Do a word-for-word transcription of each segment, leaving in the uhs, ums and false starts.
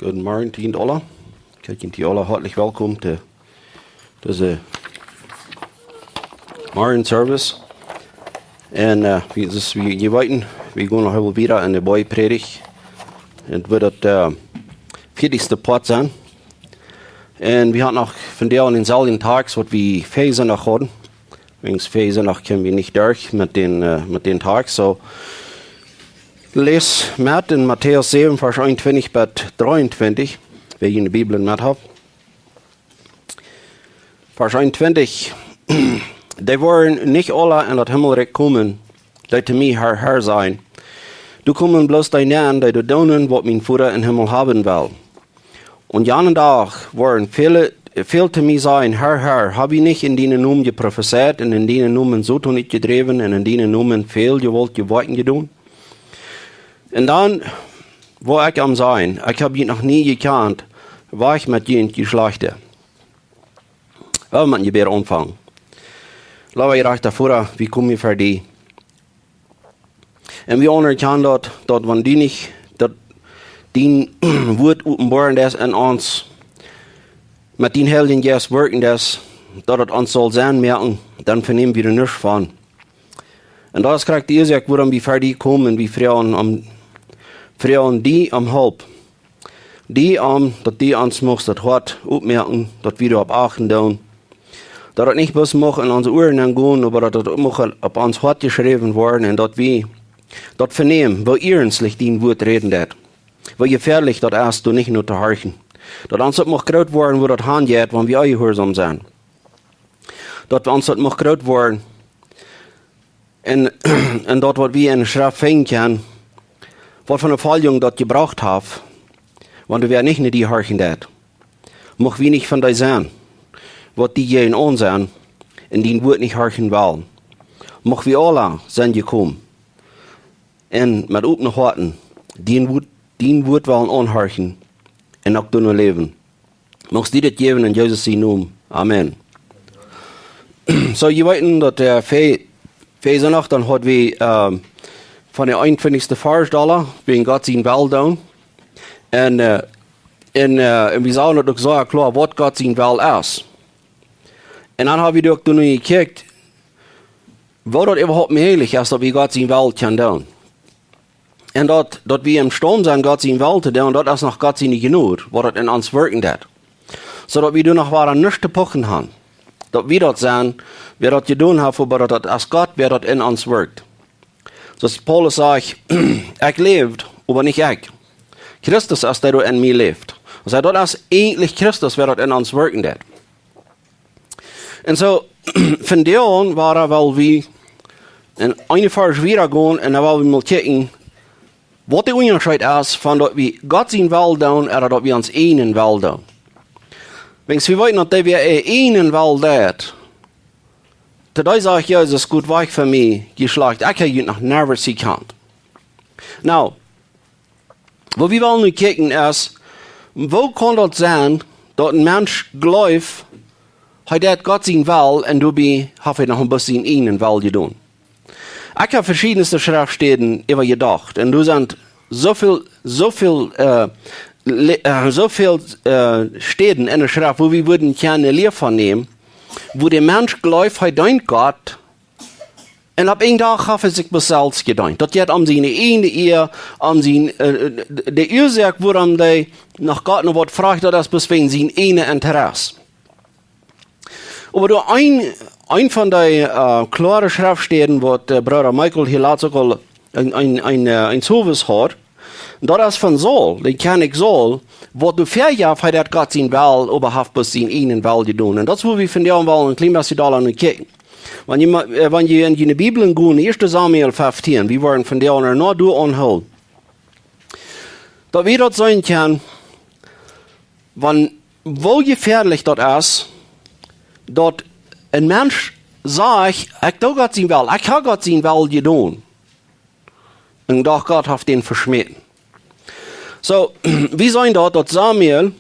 Gooden Morjen, Tiendola. Ekj heet junt aula hoatlich welkom to dise Morjen Service. Un, äh, wie, aus jie weeten, wie gonen noch emol wieda enne Boajprädicht. Un daut woat daut, äh, vieetichste Poat sennen. Un wie haben noch vondoag dän selwjen Tekst, waut wie väajen Sindach hauden. Wäajen väajen Sindach kjeemen wie nich derch met dän, äh, met dän Tekst. Soo, läs met en Matäus säwen, Varsch eenuntwintich bat dreeuntwintich, wäa june Bibel met haft. Varsch eenuntwintich. Dee woaren nich aula en daut Himmelrikj komen, dee to mie, Herr, Herr, sajen. Doa komen bloos dee nenn, dee daut doonen, waut mien Voda em Himmel haben well. Un aun jenen Dach woaren väle, väl to mie sajen: Herr, Herr, hab wie nich en dienen Nomen jeprofezeit un en dienen Nomen Soton utjedräwen un en dienen Nomen väl jewaultje Woakjen jedonen? Un dan woa ekj an sajen: Ekj hab junt noch nich jekjant, wajch met junt, jie Schlajchte. Lot ons met een Jebäd aunfangen. Leewa jerajchta Voda, wie komen hia ver die. Un wie aunerkjanen daut, daut wan du nich daut dien Wuat openboaren deist en ons, met dienen Heiljen Jeist werkjen deist, daut et ons saul Senn moaken, dan vernäm wie doa nuscht von. Un daut es krakjt de Uasoak, wuarom wie ver die komen, wie froagen om, froagen die om Help. Die om, daut du ons muchst daut Hoat opmoaken, daut wie doaropp achten doonen. Daut et nich bloos mucht en onse Uaren aungonen, oba daut et uk mucht opp ons Hoat jeschräwen woaren un daut wie daut vernämen, woo iernstlich dien Wuat räden deit. Woo jefäadlich daut es, doa nich no to horchen. Daut ons daut mucht groot woaren, woo daut aunjeit, wan wie onjehuarsom sent. Daut wie ons daut mucht groot woaren, un, un daut, waut wie en de Schreft finjen kjennen, waut fa eene Foljunk daut jebrocht haft, wan wäa nich no die horchen deit. Mucht wie nich von dee sennen, waut die jäajen ons sent un dien Wuat nich horchen wellen. Mucht wie aula sennen jekomen un met opne Hoaten dien Wuat, dien Wuat wellen aunhorchen un uk doano läwen. Muchst du dit jäwen en Jesus sienen Nomen. Amen. Soo, jie weeten daut, äh, väajen, väajen Sindach, dan haud wie, ähm, von dän eenuntwintichsten Varsch aun, wäajen Gott sien Wellen doonen. Un, äh, un, äh, un wie sagen daut uk soo kloa, waut Gott sien Wellen es. Un dan hab wie uk doano jekjikjt, woo daut äwahaupt mäajlich es, daut wie Gott sien Wellen kjennen doonen. Un daut, daut wie emstaund sent, Gott sien Wellen to doonen, daut es noch Gott siene Jnod, waut daut en ons werkjen deit. Soo daut wie doa noch wada nuscht to puchen haben. Daut wie daut sent, wäa daut jedonen haft, oba daut, daut es Gott, wäa daut en ons werkjt. Soo aus Paulus sajcht: Ekj läw, oba nich ekj. Christus es dee, dee en mie läft. Aulsoo, daut es eejentlich Christus, wäa daut en ons werkjen deit. Un soo, vondoag woa wie en een Varsch wieda gonen un dan woa wie mol kjikjen, waut de Unjascheet es von daut wie Gott sien Wellen doonen, ooda daut wie ons eejnen Wellen doonen. Wäajen wie weeten daut dee, wäa äa eejnen Wellen deit, to dee sajcht Jesus: Goot wajch von mie, jie Schlajchte, ekj hab junt noch niemols jekjant. Nu, waut wie wellen nu kjikjen es, woo kaun daut sennen, daut een Mensch jleeft, hee deit Gott sien Wellen un doabie haft hee noch een bät sienen eejnen Wellen jedonen? Ekj hab veschiedne Schreftstäden äwajedocht. Un doa sent soo väl, soo väl, äh, le-, äh, soo väl, äh, Städen en de Schreft, wua wie wudden kjennen Lia von nämen, wua de Mensch jleeft, hee deent Gott, un opp eenen Dach haft hee sikj bloos selfst jedeent. Daut jeit om siene eejne Ea, om sien, äh, de Uasoak, wuarom hee no Gott noch waut froagt, daut es bloos wäajen sien eejnet Interesse. Oba doa een, een von dee, äh, kloare Schreftstäden, waut, äh, Brooda Michael hia latst uk aul een, een, een, äh, een Service haud, daut es von Saul, dän Kjennich Saul, waut doa väajeef, hee deit Gott sien Wellen, oba haft bloos sienen eejnen Wellen jedonen. Un daut es, wua wie vondoag wellen een kjlien bät dolla no kjikjen. Wan jie mau, äh, wan jie en june Bibeln gonen, ieeschte Samuel fieftieen, wie woaren vondoag noch doa aunhoolen. Daut wie daut seenen kjennen, wan, woo jefäadlich daut es, daut een Mensch sajcht: Ekj doo Gott sien Wellen, ekj hab Gott sien Wellen jedonen. Un doch Gott haft dän veschmäten. Soo, wie seenen daut, daut Samuel,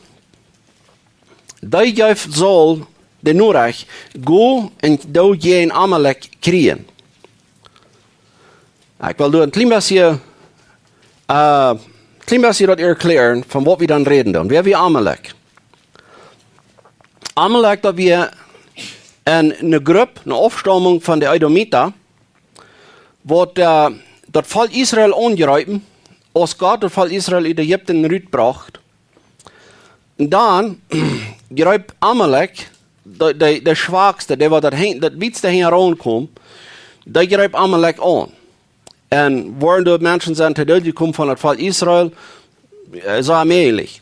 dee jeef Saul de Norecht: Go un doo jäajen Amalek kjrieen. Ekj well doa een kjlien bät, äh, Kjlien bät daut erkjlären, von waut wie dan räden dan. Wäa wia Amalek? Amalek, daut wia eene, eene Grupp, eene Aufstaumunk von de Edomiten, waut, äh, daut Volkj Israel aunjreepen, aus Gott daut Volkj Israel ut Ägipten rutbrocht. Un dan jreep Amalek, de, de, de schwakste, dee waut daut hing-, daut wietste hinjaraun kjeem, dee jreep Amalek aun. Un woo de Menschen sent to Doot jekomen von daut Volkj Israel, äh, soo mäajlich.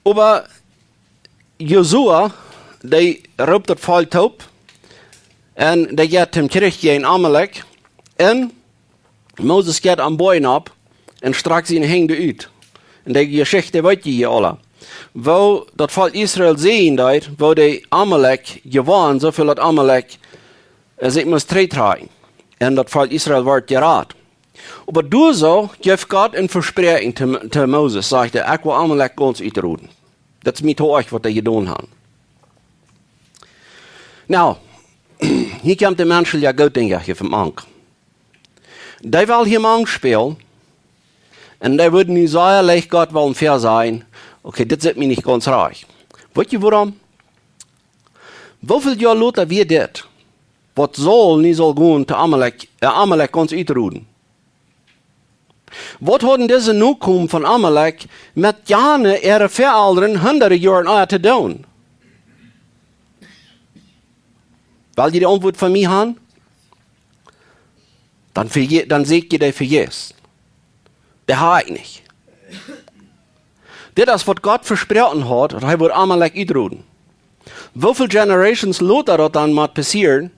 Oba Josua, dee roopt daut Volkj toop, un dee jeit tom Kjrich jäajen Amalek, un Moses jeit aum Boajch opp un strakjt siene Henj ut. Un de Jeschicht weet jie aula. Woo daut Volkj Israel säajnen deed, woo de Amalek jewonnen, soo väl daut Amalek, äh, sikj must trigjtrakjen. Un daut Volkj Israel wort jerat. Oba doa soo jeef Gott een Vespräakjen to, to Moses, sajcht hee: "Ekj woa Amalek gaunz utroden. Daut es mie to oajch, waut dee jedonen haben." Nu, hia kjemt de Menschen, jo, goot, denkj ekj, hia von mank. Dee well hia mank spälen. Un dee wudden nu sea leicht Gott wellen väasajen: "Okay, dit sitt mie nich gaunz rajcht." Weet jie wuarom? Woo väl Joa lota wia dit, waut Saul nu saul gonen to Amalek, äh, Amalek gaunz utroden? Waut hauden dise Nokomen von Amalek met jane äare Väaelren hundade Joaren ea to doonen? Well jie de Auntwuat von mie haben? Dan veje-, dan säd jie, dee vejäft. Dee ha ekj nich. Dit es waut Gott vesproaken haud, daut hee wudd Amalek utroden. Woo väl generations lota daut dan mott passieren,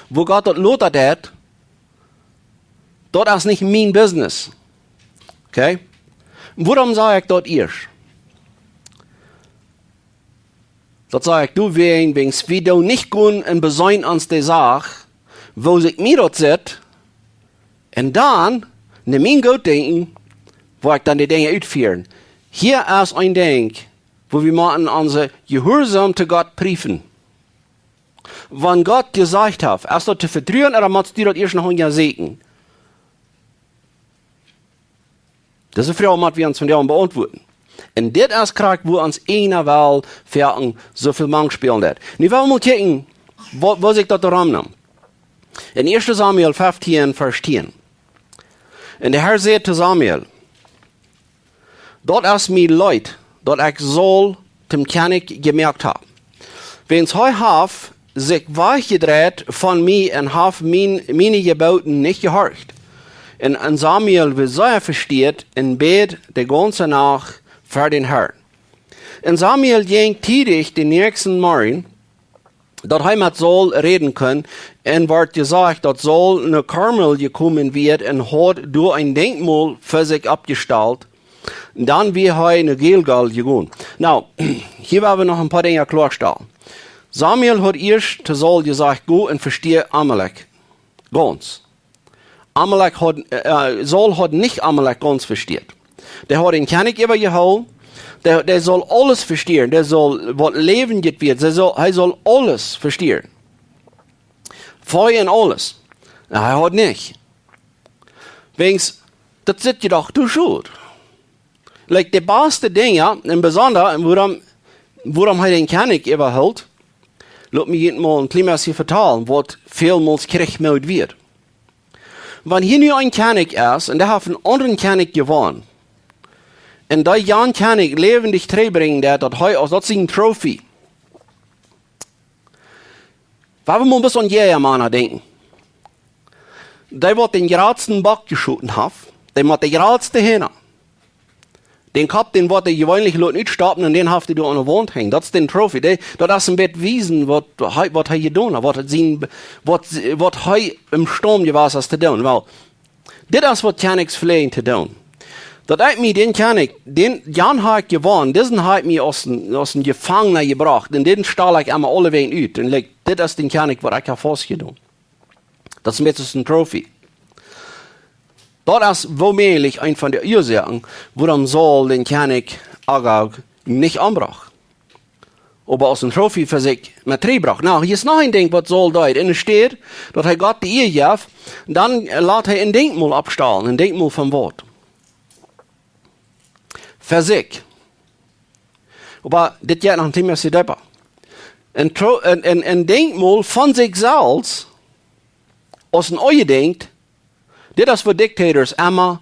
woo Gott daut lota deed, daut es nich mien business. Okay? Wuarom saj ekj daut ieescht? Daut saj ekj doawäajen, wiels wie doonen nich gonen un beseenen ons de Sach, woo sikj mie daut sitt, un dan, no mien Gootdenkjen, woa ekj dan de Dinja utfieren. Hia es een Dinkj, woo wie motten onse Jehuarsaum to Gott priefen. Wan Gott jesajcht haft, es daut to vetruen, ooda motst du daut ieescht noch unjasieekjen? Dise Froag motten wie ons vondoag beauntwuaden. Un dit es krakjt, wua ons eena well foaken soo väl mank spälen deit. Nu well wie mol kjikjen, woo, woo sikj daut doarom nemt. En ieeschte Samuel feftieen, Varsch tieen. Un de Herr säd to Samuel: "Daut es mie leet, daut ekj Saul tom Kjennich jemoakt hab. Wiels hee haft sikj wajchjedreit von mie un haft mien, miene Jeboten nich jehorcht." Un, un Samuel wia sea vestieet un bäd de gaunze Nacht ver dän Herrn. Un Samuel jinkj tiedich dän näakjsten Morjen, daut hee met Saul räden kunn, un wort jesajcht, daut Saul no Karmel jekomen wia un haud doa een Denkjmol fa sikj oppjestalt. Dan wia hee no Gilgal jegonen. Nu, hia woa wie noch een poa Dinja kloastalen. Samuel haud ieescht to Saul jesajcht: "Go un vesteie Amalek gaunz." Amalek haud, äh, Saul haud nich Amalek gaunz vesteet. Dee haud een Kjennich äwajehoolen. Dee, dee saul aules vesteien. Dee saul waut Läwen jeit wia. Dee saul, hee saul aules vesteien. Fia un aules. Nu, hee haud nich. Wiels, daut sitt je doch too schult. Like, de baste Dinja, un besonda, un wuarom, wuarom hee dän Kjennich äwahoolt, lot mie junt mol een kjlien bät vetalen, waut välmols Kjrichmoot wia. Wan hia nu een Kjennich es, un dee haft een aundren Kjennich jewonnen, un dee jan Kjennich läwendich trigjbrinjen deit, daut hee, aus daut sien Trophy. Woa wie mol bloos aun Jäajamana denkjen. Dee waut dän jratsten Bock jeschoten haft, dee met de jratste Hinja. Dän Kopp, dän woat hee jeweenlich loten utstoppen un dän haft hee doa aun de Waunt henjen. Daut es dän Trophy. Dee, daut es een bät wiesen, waut hee, waut hee jedonen haft, waut hee sien, waut, waut hee em Staum jewast es to doonen. Well, dit es waut Kjennichs fläajen to doonen. Daut ekj mie dän Kjennich, dän, dän ha ekj jewonnen, disen ha ekj mie aus een, aus een Jefangna jebrocht, un dän stal ekj emma aulewäajen ut. Un, like, dit es dän Kjennich, waut ekj ha faustjedonen. Daut es een bät aus een Trophy. Daut es woomäajlich eent von de Uasoaken, wuarom Saul dän Kjennich Agag nich ombrocht. oba aus een Trofie fa sikj met trigj brocht. Nu, hia es noch een Dinkj, waut Saul deed. Enne Städ daut hee Gott de Ea jeef, dan lat hee een Denkmol oppstalen, een Denkmol von waut? Fa sikj. Oba dit jeit noch een Thema deepa. Een Tro-, een, een, een Denkmol von sikj selfst, aus een Oje denkjt, dit es waut dictators emma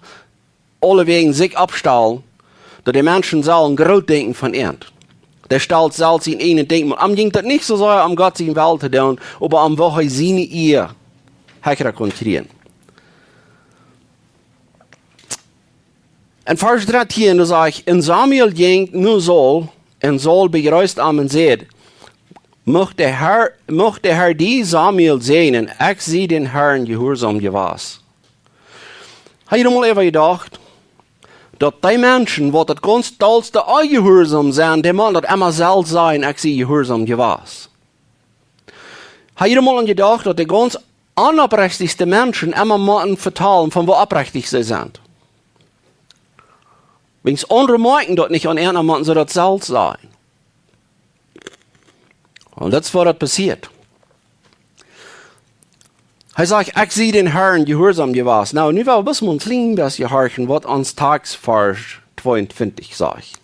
aulewäajen sikj oppstalen, daut de Menschen sellen groot denkjen von an. Dee stalt selfst sien eejnet Denkmol. Am jinkj daut nich soo sea om Gott sienen Wellen to doonen, oba om woo hee siene Ea hechra kunn kjrieen. En Varsch dartieen, doa sajcht: Un Samuel jinkj no Saul, un Saul bejreesd am un säd: Mucht de Herr, mucht de Herr die, Samuel, säajnen, ekj sie dän Herrn jehuarsom jewast. Hab jie mol äwa jedocht, daut dee Menschen, waut daut gaunz dollste onjehuarsom sent, dee motten daut emma selfst sajen: Ekj sie jehuarsom jewast? Hab jie mol aun jedocht, daut de gaunz onoprechtichste Menschen emma motten vetalen, von woo oprechtich see sent? Wiels aundre moakjen daut nich aun an, dan motten see daut selfst sajen. Un daut es waut daut passieet. Hee sajcht: Ekj sie dän Herrn jehuarsom jewast. Nu, nu well wie bloos mol een kjlien bät horchen, waut ons Takjstvarsch tweeuntwintich sajcht.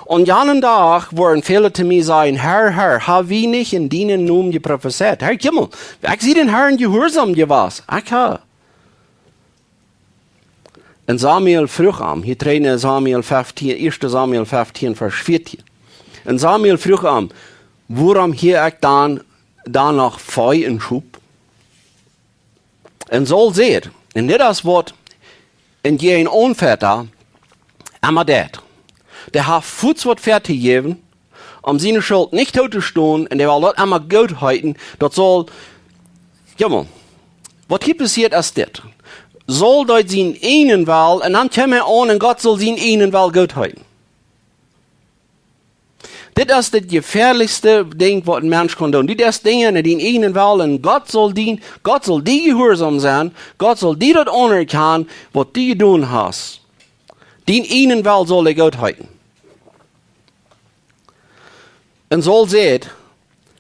Un aun jenen Dach woaren väle to mie sajen: Herr, Herr, hab wie nich en dienen Nomen jeprofezeit? Herr, kjikj mol, ekj sie dän Herrn jehuarsom jewast. Ekj hab. Un Samuel fruach am, hia trigj en Samuel feftieen, ieeschte Samuel feftieen, Varsch vieetieen. Un Samuel fruach am: Wuarom hia ekj dan, dan noch Vee un Schop? Un Saul säd, un dit es waut een jäajen Aunfeita emma deit. Dee haft fuaz waut väa to jäwen, om siene Schult nich too to stonen, un dee well daut emma goot heeten, daut Saul, kjikj mol, waut hia passieet es dit. Saul deed sienen eejnen Wellen, un dan kjeem hee aun, un Gott saul sienen eejnen Wellen goot heeten. Dit es daut jefäadlichste Dinkj, waut een Mensch kaun doonen. Du deist Dinja no dienen eejnen Wellen, un Gott saul dien, Gott saul die jehuarsom sennen, Gott saul die daut aunerkjanen, waut du jedonen hast. Dienen eejnen Wellen saul hee goot heeten. Un Saul säd: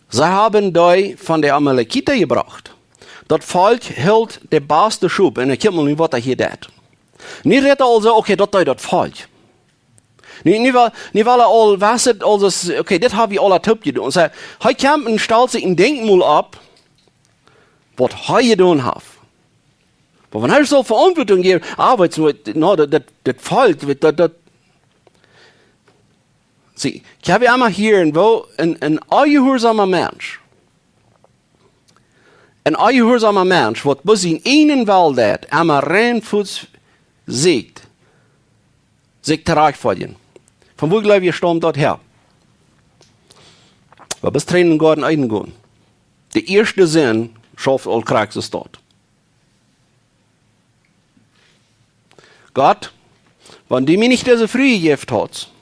See haben dee von de Amalekita jebrocht. Daut Volkj hilt de baste Schop. Un ekj kjikj mol nu, waut hee hia deit. Nu rät hee aulsoo, okay, daut deed daut Volkj. Nu, nu well, nu well hee aul, waut es, aulsoo, okay, dit hab wie aula toop jedonen. See, hee kjemt un stalt sikj een Denkmol opp, waut hee jedonen haft. Oba wan hee saul Veauntwuatunk jäwen, ah, weetst du, no, daut, daut, daut Volkj, daut, daut, see, ekj hab emma hia een, woo een, een onjehuarsoma Mensch, een onjehuarsoma Mensch, waut bloos sienen eejnen Wellen deit, emma rein fuaz sikj, sikj trajchtfoadjen. Von wua jleew jie staumt daut häa? Wie best rein em Goaden Eden gonen. De ieeschte Sind schauft aul krakjt soo daut. Gott, wan du mie nich dise Fru jejäft haudst,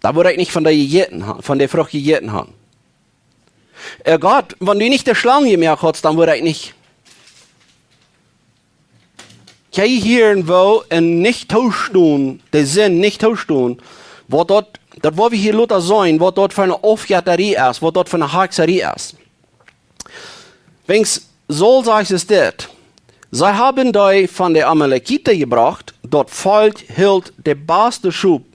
dan wudd ekj nich von dee jejäten han, von dee Frucht jejäten han. Äh, Gott, wan du nich de Schlang jemoakt haudst, dan wudd ekj nich. Kjikj hia, woo een nich toostonen, de Sind nich toostonen, waut daut, daut woa wie hia lota seenen, waut daut fa eene Aufjettarie es, waut daut fa eene Hakjsarie es. Wiels Saul sajcht es dit: See haben dee von de Amalekita jebrocht, daut Volkj hilt de baste Schop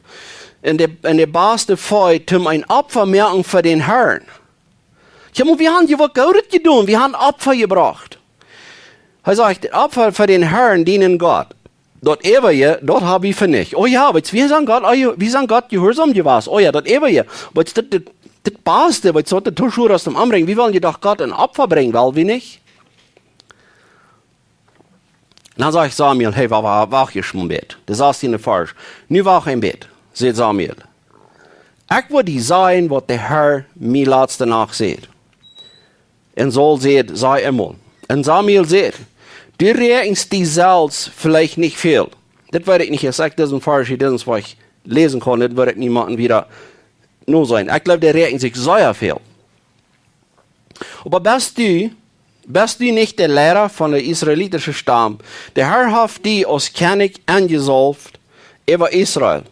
un de, un de baste Vee toom een Opfa moaken fa dän Herrn. Kjikj mol, wie han hia waut Goodet jedonen, wie han Opfa jebrocht. Hee sajcht: Daut Opfa fa dän Herrn, dienen Gott. Daut äwaje, daut hab wie venicht. Oh jo, weetst, wie sent Gott, oh jo, wie sent Gott jehuarsom jewast. Oh jo, daut äwaje, weetst, dit, dit, dit baste, weetst, waut de Toschura toom aunbrinjen. Wie wellen je doch Gott een Opfa brinjen, well wie nich? Dan sajcht Samuel: Hey, wa-, wa-, wacht je mol een bät. De sastiende Varsch. Nu wacht een bät, säd Samuel. Ekj woa die sajen, waut de Herr mie latste Nacht säd. Un Saul säd: Saj emol. Un Samuel säd: Du räakjenst die selfst veleicht nich väl. Dit weet ekj nich, aus ekj disen Varsch hia, disen, waut ekj läsen kaun, dit wudd ekj niemonden wada noseenen. Ekj jleew, dee räakjnen sikj sea väl. Oba best du, best du nich de Leida von de israelitische Stam? De Herr haft die aus Kjennich aunjesaulft äwa Israel.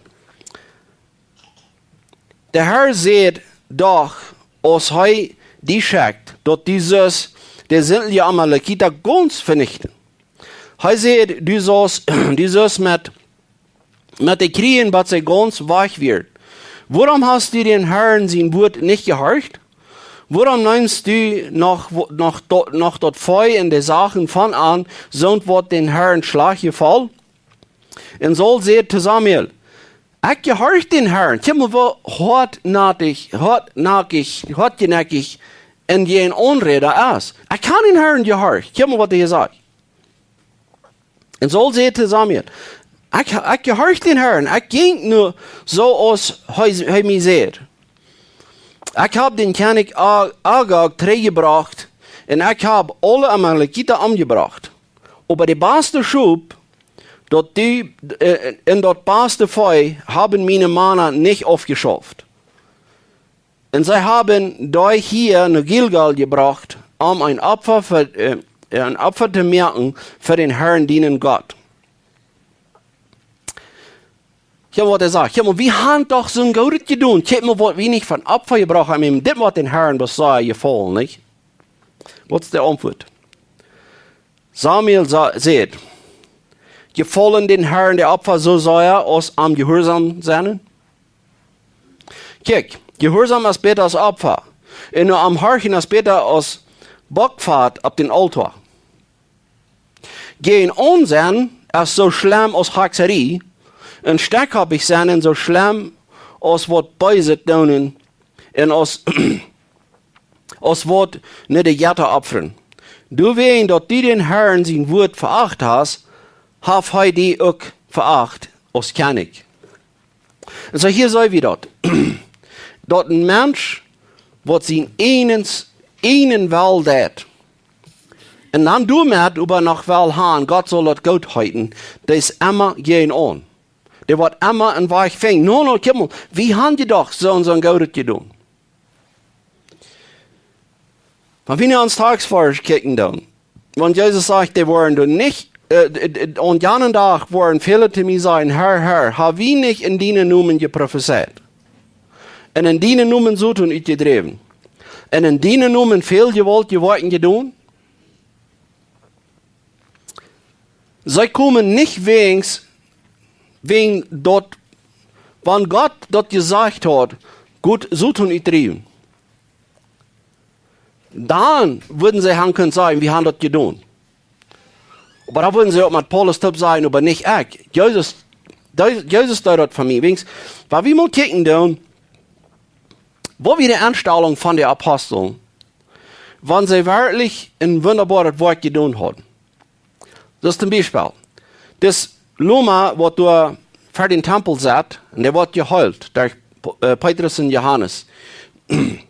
De Herr säd doch, aus hee die schekjt, daut du sust de sindje Amalekita gaunz venichten. Hee säd, du sust, du sust met, met dee kjrieen, bat see gaunz wajch wieren. Wuarom hast du dän Herrn sien Wuat nich jehorcht? Wuarom neemst du noch, noch, daut, noch daut Fee un de Sachen von an, soont waut dän Herrn schlajcht jefoll? Un Saul säd to Samuel: Ekj jehorch dän Herrn. Kjikj mol, woo hoatnackich, hoatnackich, hoatjenäckich un jäajen Aunräda es. Ekj hab dän Herrn jehorcht. Kjikj mol, waut hee sajcht. Un Saul säd to Samuel: Ekj, ekj jehorch dän Herrn. Ekj jinkj nu soo aus hee, hee mie säd. Ekj hab dän Kjennich A-, Agag trigjjebrocht un ekj hab aule Amalekita omjebrocht. Oba de baste Schop, daut du, äh, un daut baste Fee haben miene Mana nich aufjeschauft. Un see haben dee hia no Gilgal jebrocht, om een Opfa fa, äh, een Opfa to moaken fa dän Herrn, dienen Gott. Kjikj mol, waut hee sajcht. Kjikj mol, wie haben doch soon Goodet jedonen. Kjikj mol, waut wie nich von Opfa jebrocht haben. Dit woat dän Herrn bloos sea jefollen, nich? Waut es de Auntwuat? Samuel sa-, säd: Jefollen dän Herrn de Opfa soo sea aus am jehuarsom sennen? Kjikj, jehuarsom es bäta aus Opfa, un no am horchen es bäta aus Bockfat opp dän Aultoa. Jäajen aun sennen es soo schlemm aus Hakjsarie, un stekjkoppich sennen soo schlemm aus waut Beeset doonen, un aus, aus waut no de Jetta opfren. Doawäajen daut du dän Herrn sien Wuat veacht hast, haft hee die uk veacht aus Kjennich. Un soo hia seenen wie daut. Daut een Mensch, waut sien eejnen, eejnen Well deit, un dan doamet oba noch well han, Gott saul daut goot heeten, dee es emma jäajen aun. Dee woat emma een Wajch finjen. No, no, kjikj mol, wie haben je doch soon, soon Goodet jedonen. Wan wie nu aun Tagsforsch kjikjen dan, wan Jesus sajcht, dee woaren doa nich, äh, d-, d-, aun janen Dach woaren väle to mie sajen: Herr, Herr, hab wie nich en dienen Nomen jeprofezeit? Un en dienen Nomen Soton utjedräwen? Un en dienen Nomen väl jewaultje Woakjen jedonen? See komen nich wäajens, wäajen daut, wan Gott daut jesajcht haud, Gott Soton utdriewen, dan wudden see han kunt sajen: Wie haben daut jedonen. Oba dan wudden see uk met Paulus toop sajen: Oba nich ekj. Jesus, dee, Jesus deed daut fa mie. Wäajens, wan wie mol kjikjen dan, waut wia de Enstalunk von de Apostel, wan see werkjlich een wundaboaret Woakj jedonen hauden? Daut es toom Biespel, dis Loma, waut doa ver dän Tempel saut, un dee woat jeheelt derch P-, äh, Petrus un Johanes. Un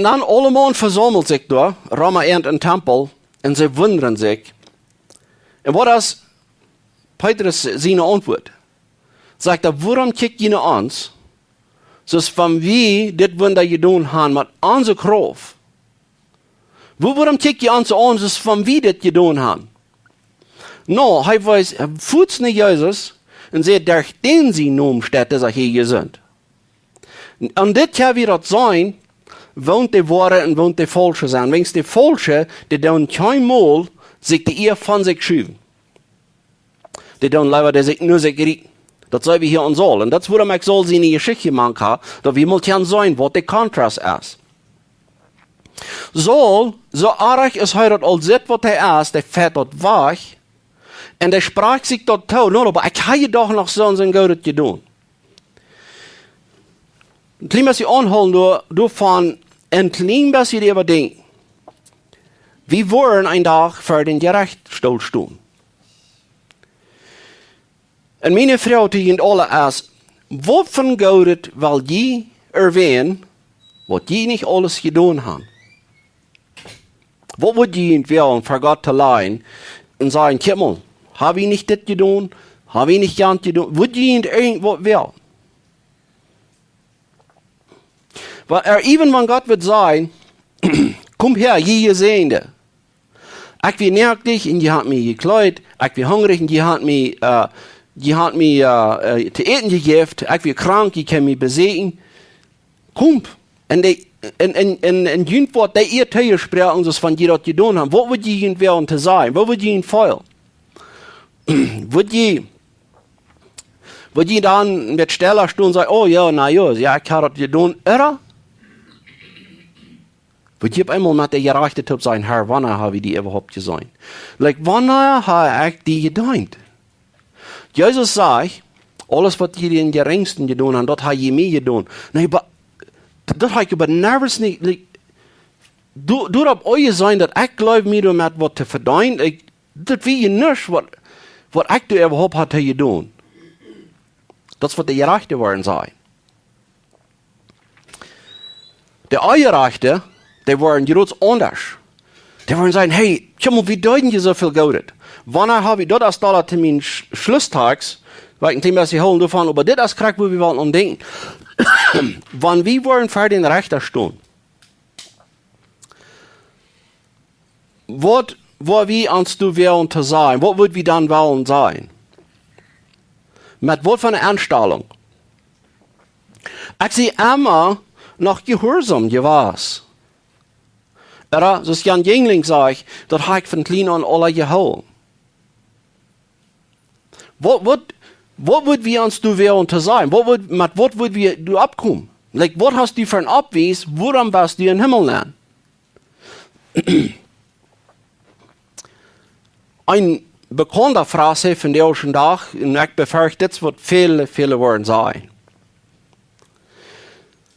dan aulemaun vesaumelt sikj doa, rom äant em Tempel, un see wundren sikj. Un waut es Petrus siene Auntwuat? Sajcht hee: Wuarom kjikj jie no ons, soo aus wan wie dit Wunda jedonen haben met onse Krauft? Wua-, wuarom kjikj jie ons aun, soo aus wan wie dit jedonen haben? No, hee wees, hee fuaz no Jesus un säd: Derch dän sien Nomen steit disa hia jesunt. Un dit kjenn wie daut seenen, woont de woare un woont de faulsche sent. Wäajens de faulsche, dee doonen kjeenmol sikj de Ea von sikj schuwen. Dee doonen leewa dee sikj no sikj rieten. Daut seenen wie hia aun Saul. Un daut es wuarom ekj Saul siene Jeschicht jemoakt hab, daut wie mol kjennen seenen, waut de Kontrast es. Saul, soo oajch aus hee daut aul sitt, waut hee es, dee fäat daut wajch. Un dee sprakjt sikj daut too: No, oba ekj hab je doch noch soo un soo Goodet jedonen. Een kjlien bät aunhoolen doa, doavon, een kjlien bät äwa denkjen. Wie woaren een Dach ver dän Jerechtsstool stonen. Un miene Froag to junt aule es: Waut von Goodet well jie erwähnen, waut jie nich aules jedonen haben? Waut wudd jie wäajen ver Gott to lajen un sajen: Kjikj mol, hab wie nich dit jedonen? Hab wie nich jant jedonen? Wudd jie irjent waut wäajen? Wan, äh, even wan Gott wudd sajen: Komt häa, jie Jesäajende. Ekj wia noakjt un jie haben mie jekjleet. Ekj wia hungrich un jie haben mie, äh, Jie haben mie äh, äh, to äten jejäft, ekj wia krank, jie kjennen mie besieekjen. Komt. Un dee, un, un, un, un junt woat dee Ea tojesproaken, soo aus wan jie daut jedonen haben. Waut wudd jie junt wellen to sajen? Waut wudd jie junt feelen? Wudd jie, wudd jie dan met stella stonen un sajen: "Oh jo, na jo, jo, ekj hab daut jedonen", ooda? Wudd jie opp eemol met de Jerajchte toop sajen: "Herr, wanea hab ekj die äwahaupt jeseenen? Like, wanea hab ekj die jedeent?" Jesus säd: "Aules waut jie dän Jerinjsten jedonen haben, daut hab jie mie jedonen." Nä, oba daut hab ekj oba never nich, like, du, du hast uk jeseenen, daut ekj jleew, mie doamet waut to vedeenen. Ekj, daut wia nuscht, waut, waut ekj doa äwahaupt haud jedonen. Daut es waut de Jerajchte woaren sajen. De Onjerajchte, dee woaren jrod aundasch. Dee woaren sajen: "Hey, kjikj mol, wie deeden je soo väl Goodet. Wanea hab wie daut?" Aus daut to mien Sch-, Schlusstext, waut ekj een kjlien bät hoolen doavon, oba dit es krakjt, wua wie wellen aun denkjen. Wan wie woaren ver dän Rechta stonen, waut, waut wie ons doa wellen to sajen, waut wudd wie dan wellen sajen? Met waut fa eene Enstalunk? Ekj sie emma noch jehuarsom jewast. Ooda, soo aus Jan Jinjlings säd, daut hab ekj von kjlien aun aula jehoolen. Waut, waut, waut wudd wie ons doa wellen to sajen? Waut wudd, met waut wudd wie doa oppkomen? Like, waut hast du fa eene Oppwies? Wuarom best du em Himmel nenn? Een bekaunta Varsch von dän ieeschten Dach, un ekj befürcht, dit woat väle, väle woaren sajen: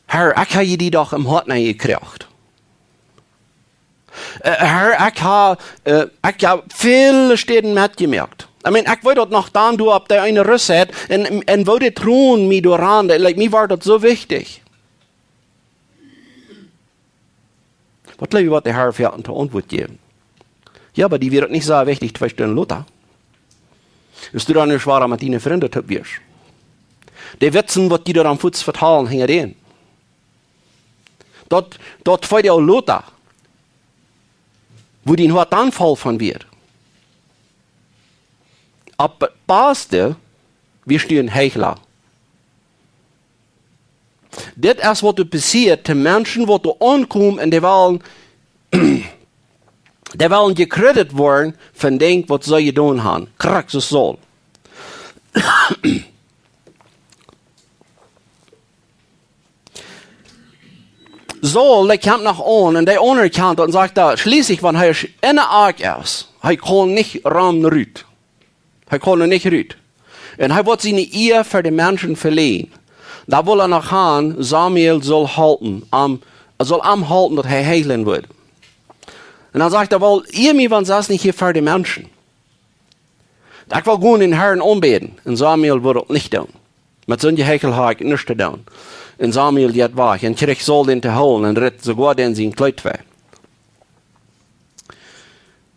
"Herr, ekj hab die doch em Hoat nenn jekjräajen. Äh, Herr, ekj hab, äh, ekj hab väle Städen metjemoakt. Ekj meen, ekj weet daut noch dan, doa opp dee eene Rüstzeit, un, un woo de Tronen mie doaraun, like, mie wia daut soo wichtich." Waut jleew jie, waut de Herr fa eene Auntwuat jeef? Jo, oba die wia daut nich soo wichtich twee Stunden lota. Aus du dan nu schwoa met diene Frind toop wieescht, dee Witze, waut dee doa dan fuaz vetalen, hinjaraun, daut, daut twee Doag lota, woo dee een Hoataunfall von wia. Opp daut baste, wia hee een Heichla. Dit es waut doa passieet to Menschen, waut doa aunkomen un dee wellen, dee wellen jekredit woaren von Dinja, waut see jedonen haben. Krakjt soo aus Saul. Saul, dee kjemt no aun un dee aunerkjant daut un sajcht: "Daut schlieslich, wan hee enne Akj es, hee kaun nich rom rut. Hee kaun nich rut. Un hee woat siene Ea ver de Menschen velieren. Dan well hee noch han, Samuel saul halpen, am, saul am halpen, daut hee heelen woat." Un dan sajcht hee: "Well, ea mie, wan sest nich hia ver de Menschen. Ekj well gonen dän Herrn aunbäden." Un Samuel wull daut nich doonen. Met soon Jeheichel hab ekj nuscht to doonen. Un Samuel jeit wajch un kjrieech Saul dän to hoolen un rit soogoa dän sien Kjleet wajch.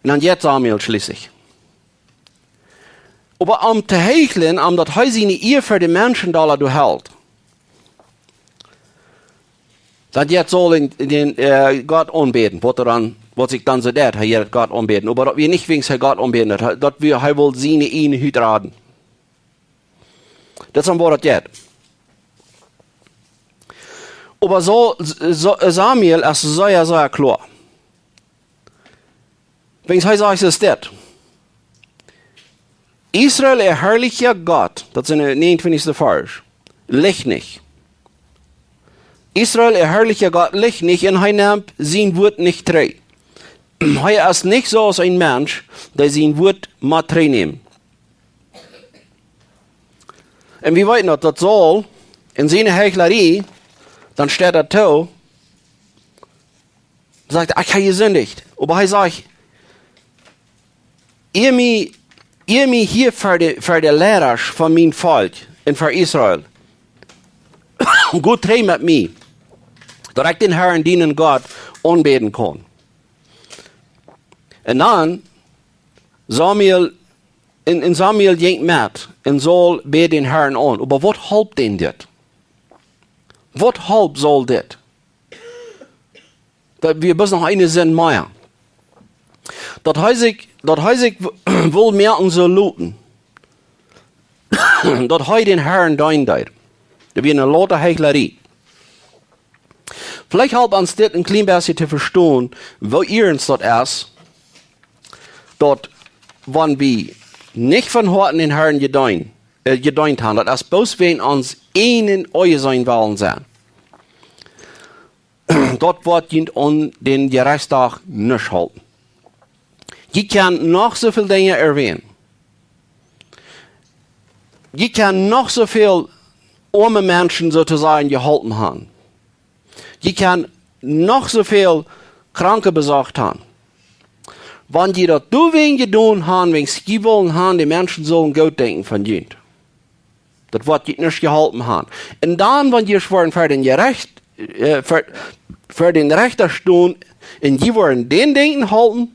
Un dan jeit Samuel schlieslich. Oba om to heichlen, om daut hee siene Ea ver de Menschen dolla doa helt, dan jeit Saul dän, dän äh, Gott aunbäden, waut hee dan, waut sikj dan soo deed, hee jeit Gott aunbäden. Oba daut wia nich wäajens hee Gott aunbäden deed, hee, daut wia, hee wull siene ieejne Hut raden. Daut es dan, woo daut jeit. Oba soo, soo, Samuel es sea, sea kloa. Wäajens hee sajcht, es dit: "Israel, äa herrlicha Gott", daut es en dän näajenuntwintichsten Varsch, "licht nich. Israel, äa herrlicha Gott, licht nich, un hee nemt sien Wuat nich trigj. Hee es nich soo aus een Mensch, dee sien Wuat mott trigjnämen." Un wie weeten daut, daut Saul en siene Heichlerie, dan steit hee too, sajcht: "Ekj hab jesindicht." Oba hee sajcht: "Ea mie, ea mie hia ver de, ver de Leidasch von mien Volkj un ver Israel, go trigj met mie, daut ekj dän Herrn, dienen Gott, aunbäden kaun." Un dan Samuel, un, un Samuel jinkj met, un Saul bäd dän Herrn aun. Oba waut holp dän dit? Waut holp Saul dit? Daut wia bloos noch eene Sind mea. Daut hee sikj, daut hee sikj w-, wull moaken sull loten. daut hee dän Herrn deenen deed. Daut wia eene louta Heichlerie. Veleicht halpt ons dit een kjlien bät to vestonen, woo iernst daut es, daut wan wie nich von Hoaten dän Herrn jedeent, äh, jedeent haben, daut es bloos wäajen ons eenen Oajen sien Wellen sennen. Daut woat junt aun dän Jerechtsdach nich halpen. Jie kjennen noch soo väl Dinja erwähnen. Jie kjennen noch soo väl oame Menschen, soo to sajen, jeholpen haben. Jie kjennen noch soo väl Kranke besocht haben. Wan jie daut doawäajen jedonen haben, wäajen jie wullen haben, de Menschen sullen goot denkjen von junt, daut woat junt nich jeholpen haben. Un dan, wan jie woaren ver dän Jerecht, äh, ver, ver dän Rechta stonen, un jie woaren dän Dinja halpen,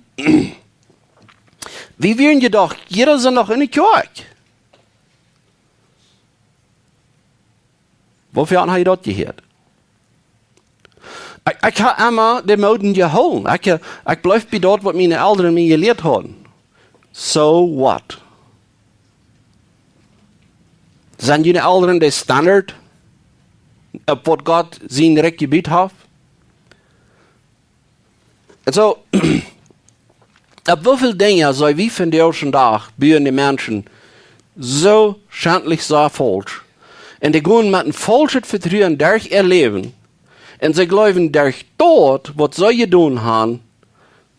wie wieren jedoch, jieda Sindach enne Kjoakj. Woo väl hab jie daut jehieet? Ekj, ekj hab emma de Mood jehoolen. Ekj, ekj bleef bie daut, waut miene Elren mie jelieet hauden. So what? Sent june Elren de Standard, opp waut Gott sien Rikj jebut haft? Un soo, opp woo väl Dinja sent wie vondoag dän Dach, buen de Menschen soo schentlich soo faulsch. Un dee gonen met een faulschet Vetruen derch äa Läwen. Un see jleewen, derch daut, waut see jedonen haben,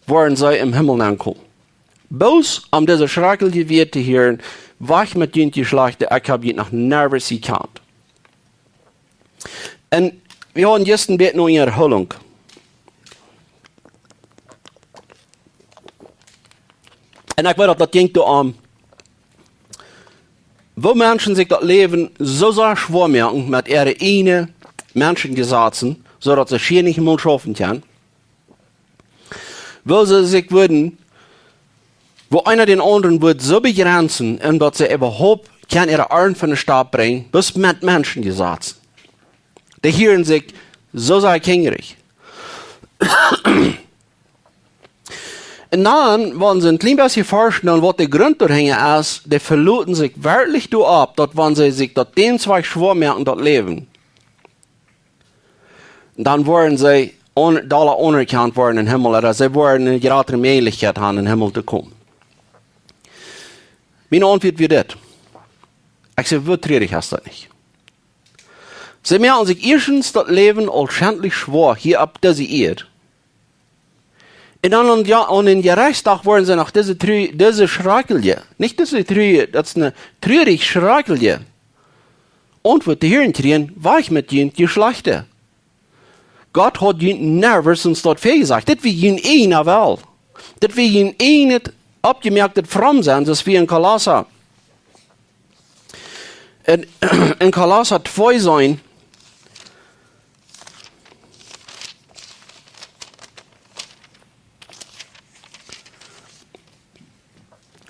woaren see em Himmel aunkomen. Bloos om dise schrakjliche Wieed to hieren: Wajch met junt, jie Schlajchte, ekj hab junt noch nirjent jekjant. Un wie hauden jistren een bät eene Erholung. Un ekj weet daut, daut jinkj doaromm, woo Menschen sikj daut Läwen soo sea schwoa moaken met äare eejne Menschenjesazen, soo daut see schia nich mol schaufen kjennen. Woo see sikj wudden, woo eena dän aundren wudd soo bejrenzen, un daut see äwahaupt kjeene äare Oarm von de Stap brinjen, bloos met Menschenjesazen. Dee hieren sikj soo sea kjinjarich. Un dan, wan see een kjlien bät forschen, dan waut de Grunt doahinja es, dee veloten sikj werkjlich doaropp, daut wan see sikj daut dän Wajch schwoa moaken, daut Läwen, dan woaren see aun-, dolla aunerkjant woaren em Himmel, ooda see woaren eene jratre Mäajlichkjeit haben, em Himmel to komen. Miene Auntwuat wia dit. Ekj säd: Woo trurich es daut nich? See moaken sikj ieeschtens daut Läwen aul schentlich schwoa hia opp dise Ieed. Un dan aun, jo, aun dän Jerechtsdach woaren see noch dise tru-, dise schrakjliche, nich dise tru-, daut es eene trurich schrakjliche Auntwuat to hieren kjrieen: Wajch met junt, jie Schlajchte. Gott haud junt nirjent daut väajesajcht. Dit wia jun eejna Well. Dit wia jun eejnet oppjemoaktet Fromsennen, soo aus wie en Kolossa, en, en Kolossa twee seenen,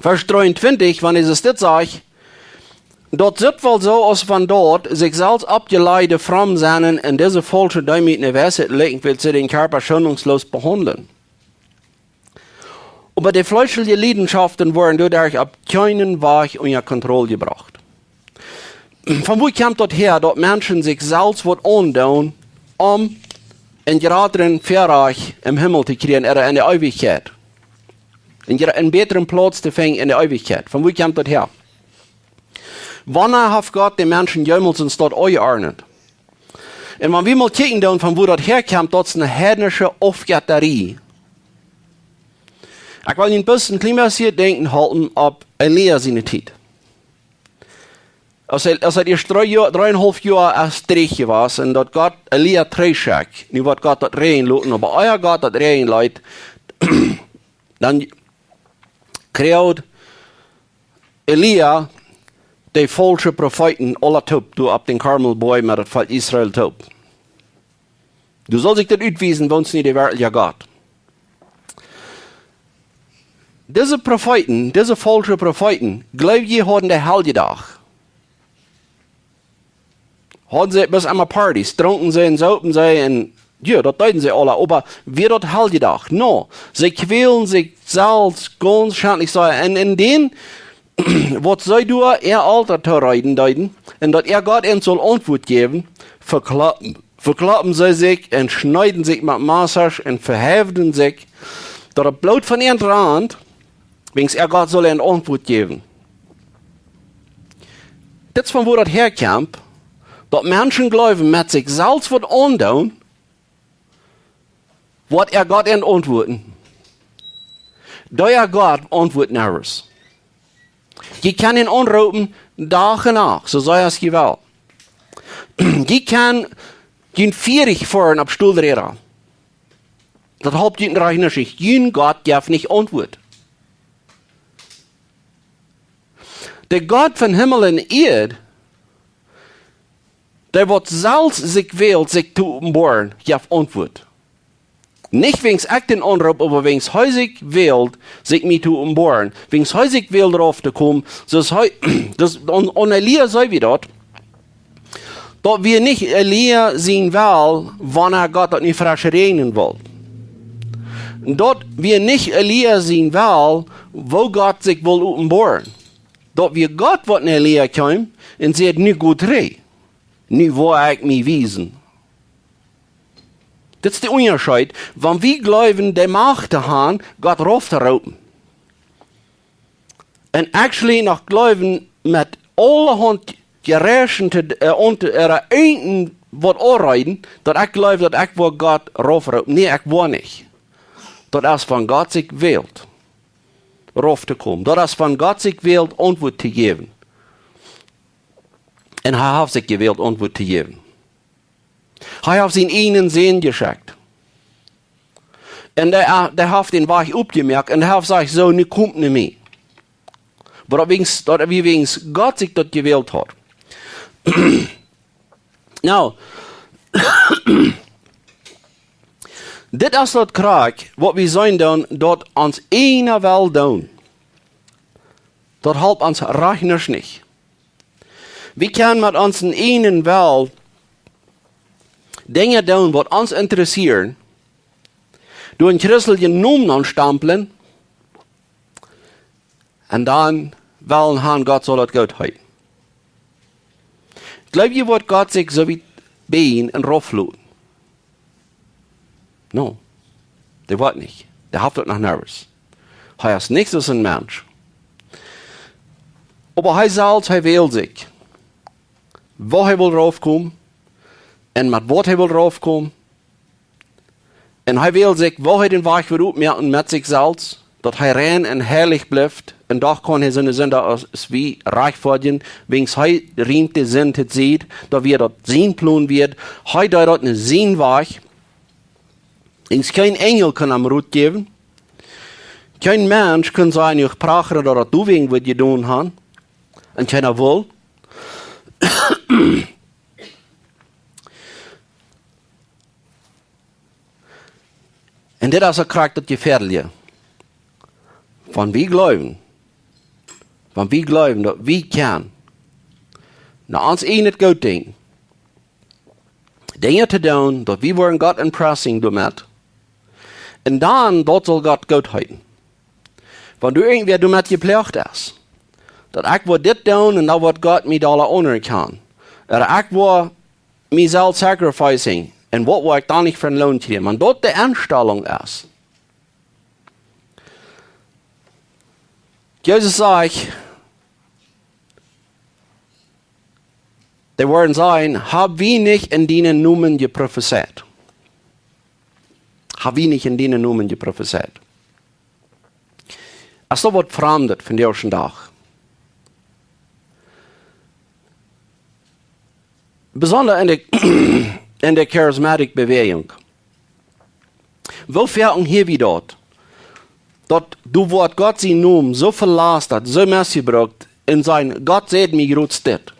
Varsch dreeuntwintich, wan hee dit sajcht: Daut sitt woll soo aus wan daut sikj selfst oppjelajchte Fromsennen un dise faulsche Deemoot un Weisheit likjent, wiels see dän Kjarpa schonungsloos behaundlen. Oba de fleeschelje Liedenschoften woaren doaderch opp kjeenen Wajch unja Kontroll jebrocht. Von wua kjemt daut häa, daut Menschen sikj selfst waut aundoonen, om een jratret Väarajcht em Himmel to kjrieen, ooda en de Eewichkjeit? Een jra-, een bätren Plauz to finjen en de Eewichkjeit. Von wua kjemt daut häa? Wanea haft Gott de Menschen jemols en Staut aunjeordnet? Un wan wie mol kjikjen doonen, von wua daut häakjemt, daut es eene heidnische Aufjettarie. Ekj well junt bloos een kjlien bät denkjen halpen opp Elia siene Tiet. Aus hee, aus hee ieescht dree Joa, dree un haulf Joa aus trigj wia un daut Gott Elia trigjschekjt, nu woat Gott daut räajnen loten, oba ea Gott daut räajnen leet, dan kjrieech Elia de faulsche Profeeten aula toop, doa opp dän Karmelboajch met daut Volkj Israel toop. Doa saul sikj daut utwiesen, woont nu de werkjliche Gott. Dise Profeeten, dise faulsche Profeeten, jleew jie, hauden dee Heljedach? Hauden see bloos emma Partys, drunken see un sopen see un, jo, daut deeden see aula, oba wia daut Heljedach? No, see kjwälen sikj selfst gaunz schentlich soo. Un en dän waut see doa äa Alta tooreeden deeden, un daut äa Gott an sull Auntwuat jäwen, vekloppen, vekloppen see sikj un schneeden sikj met Massasch un veheefden sikj, daut daut Bloot von an rand, wiels äa Gott sull an Auntwuat jäwen. Dit es von wua daut häakjemt, daut Menschen jleewen, met sikj selfst waut aundoonen, woat äa Gott an auntwuaden. Daut äa Gott auntwuat nevers. Jie kjennen am aunroopen, Dach un Nacht, soo sea aus jie wellen. Jie kjennen junt fieerich foaren opp Stoolräda. Daut halpt junt rajcht nuscht nich. Jun Gott jeft nich Auntwuat. De Gott von Himmel un Ieed, dee waut selfst sikj wält, sikj to openboaren, jeft Auntwuat. Nich wiels ekj dän aunroop, oba wiels hee sikj wält, sikj mie to openboaren. Wiels hee sikj wält rauf to komen, soo aus hee, daut, un, un Elia säd wie daut, daut wia nich Elia sien Well, wanea Gott daut nu fresch räajnen wull. Daut wia nich Elia sien Well, woo Gott sikj wull openboaren. Daut wia Gott, waut no Elia kjeem un säd: "Nu go trigj. Nu woa ekj mie wiesen." Dit es de Unjascheet, wan wie jleewen, de Macht to haben, Gott rauf to roopen. Un actually noch jleewen met aulahaunt Jeräaschen to, äh, un to, äh, irjent waut aunreeden, daut ekj jleew, daut ekj woa Gott rauf roopen. Nä, ekj woa nich. Daut es wan Gott sikj wält, rauf to komen. Daut es wan Gott sikj wält, Auntwuat to jäwen. Un hee haft sikj jewält, Auntwuat to jäwen. Hee haft sienen eenen Sän jeschekjt. Un dee, dee haft dän Wajch opjemoakt un hee haft jesajcht: "Soo, nu komt no mie." Oba daut wia wiels, daut wia wiels Gott sikj daut jewält haud. Nu, dit es daut krakjt, waut wie seenen doonen, daut ons eena well doonen. Daut halpt ons rajcht nuscht nich. Wie kjennen met onsen eenen Well Dinja doonen, waut ons interessieren, doa een christeljen Nomen aunstamplen, un dan wellen han, Gott saul daut goot heeten. Jleew jie, woat Gott sikj soo wiet bieejen un rauf loten? No. Dee woat nich. Dee haft daut noch nervous. Hee es nich soo aus een Mensch. Oba hee selfst, hee wält sikj, woo hee well raufkomen un met waut hee well raufkomen. Un hee wält sikj, woo hee dän Wajch well opmoaken met sikj selfst, daut hee rein un heilich blift. Un doch kaun hee soone Sinda aus, aus wie rajchtfoadjen, wiels hee riemt de Sind to Sied, daut wia daut sien Plon wia, hee deed daut no sien Wajch. Wiels kjeen Enjel kunn am Rot jäwen. Kjeen Mensch kunn sennen, ekj prachere, daut daut du wäajen wudd jedonen han. Un kjeena wull. Un dit es uk krakjt daut Jefäadelje. Wan wie jleewen, wan wie jleewen, daut wie kjennen no ons eejnet Goot denkjen, Dinja to doonen, daut wie woaren Gott impressen doamet, un dan, daut saul Gott goot heeten. Wan doa irjentwäa doamet jeploagt es, daut ekj woa dit doonen un dan woat Gott mie dolla aunrieekjanen, ooda ekj woa mie selfst sacrificen, un waut woa ekj dan nich fa een Loon kjrieen? Wan daut de Enstalunk es. Jesus sajcht, dee woaren sajen: "Hab wie nich en dienen Nomen jeprofezeit? Hab wie nich en dienen Nomen jeprofezeit?" Es daut waut Framdet vondoag dän Dach? Besonda en de, en de charismatic Bewäajunk. Woo foaken hia wie daut, daut doa woat Gott sien Nomen soo velastat, soo mesjebrukt, un sajen: "Gott säd mie jrods dit."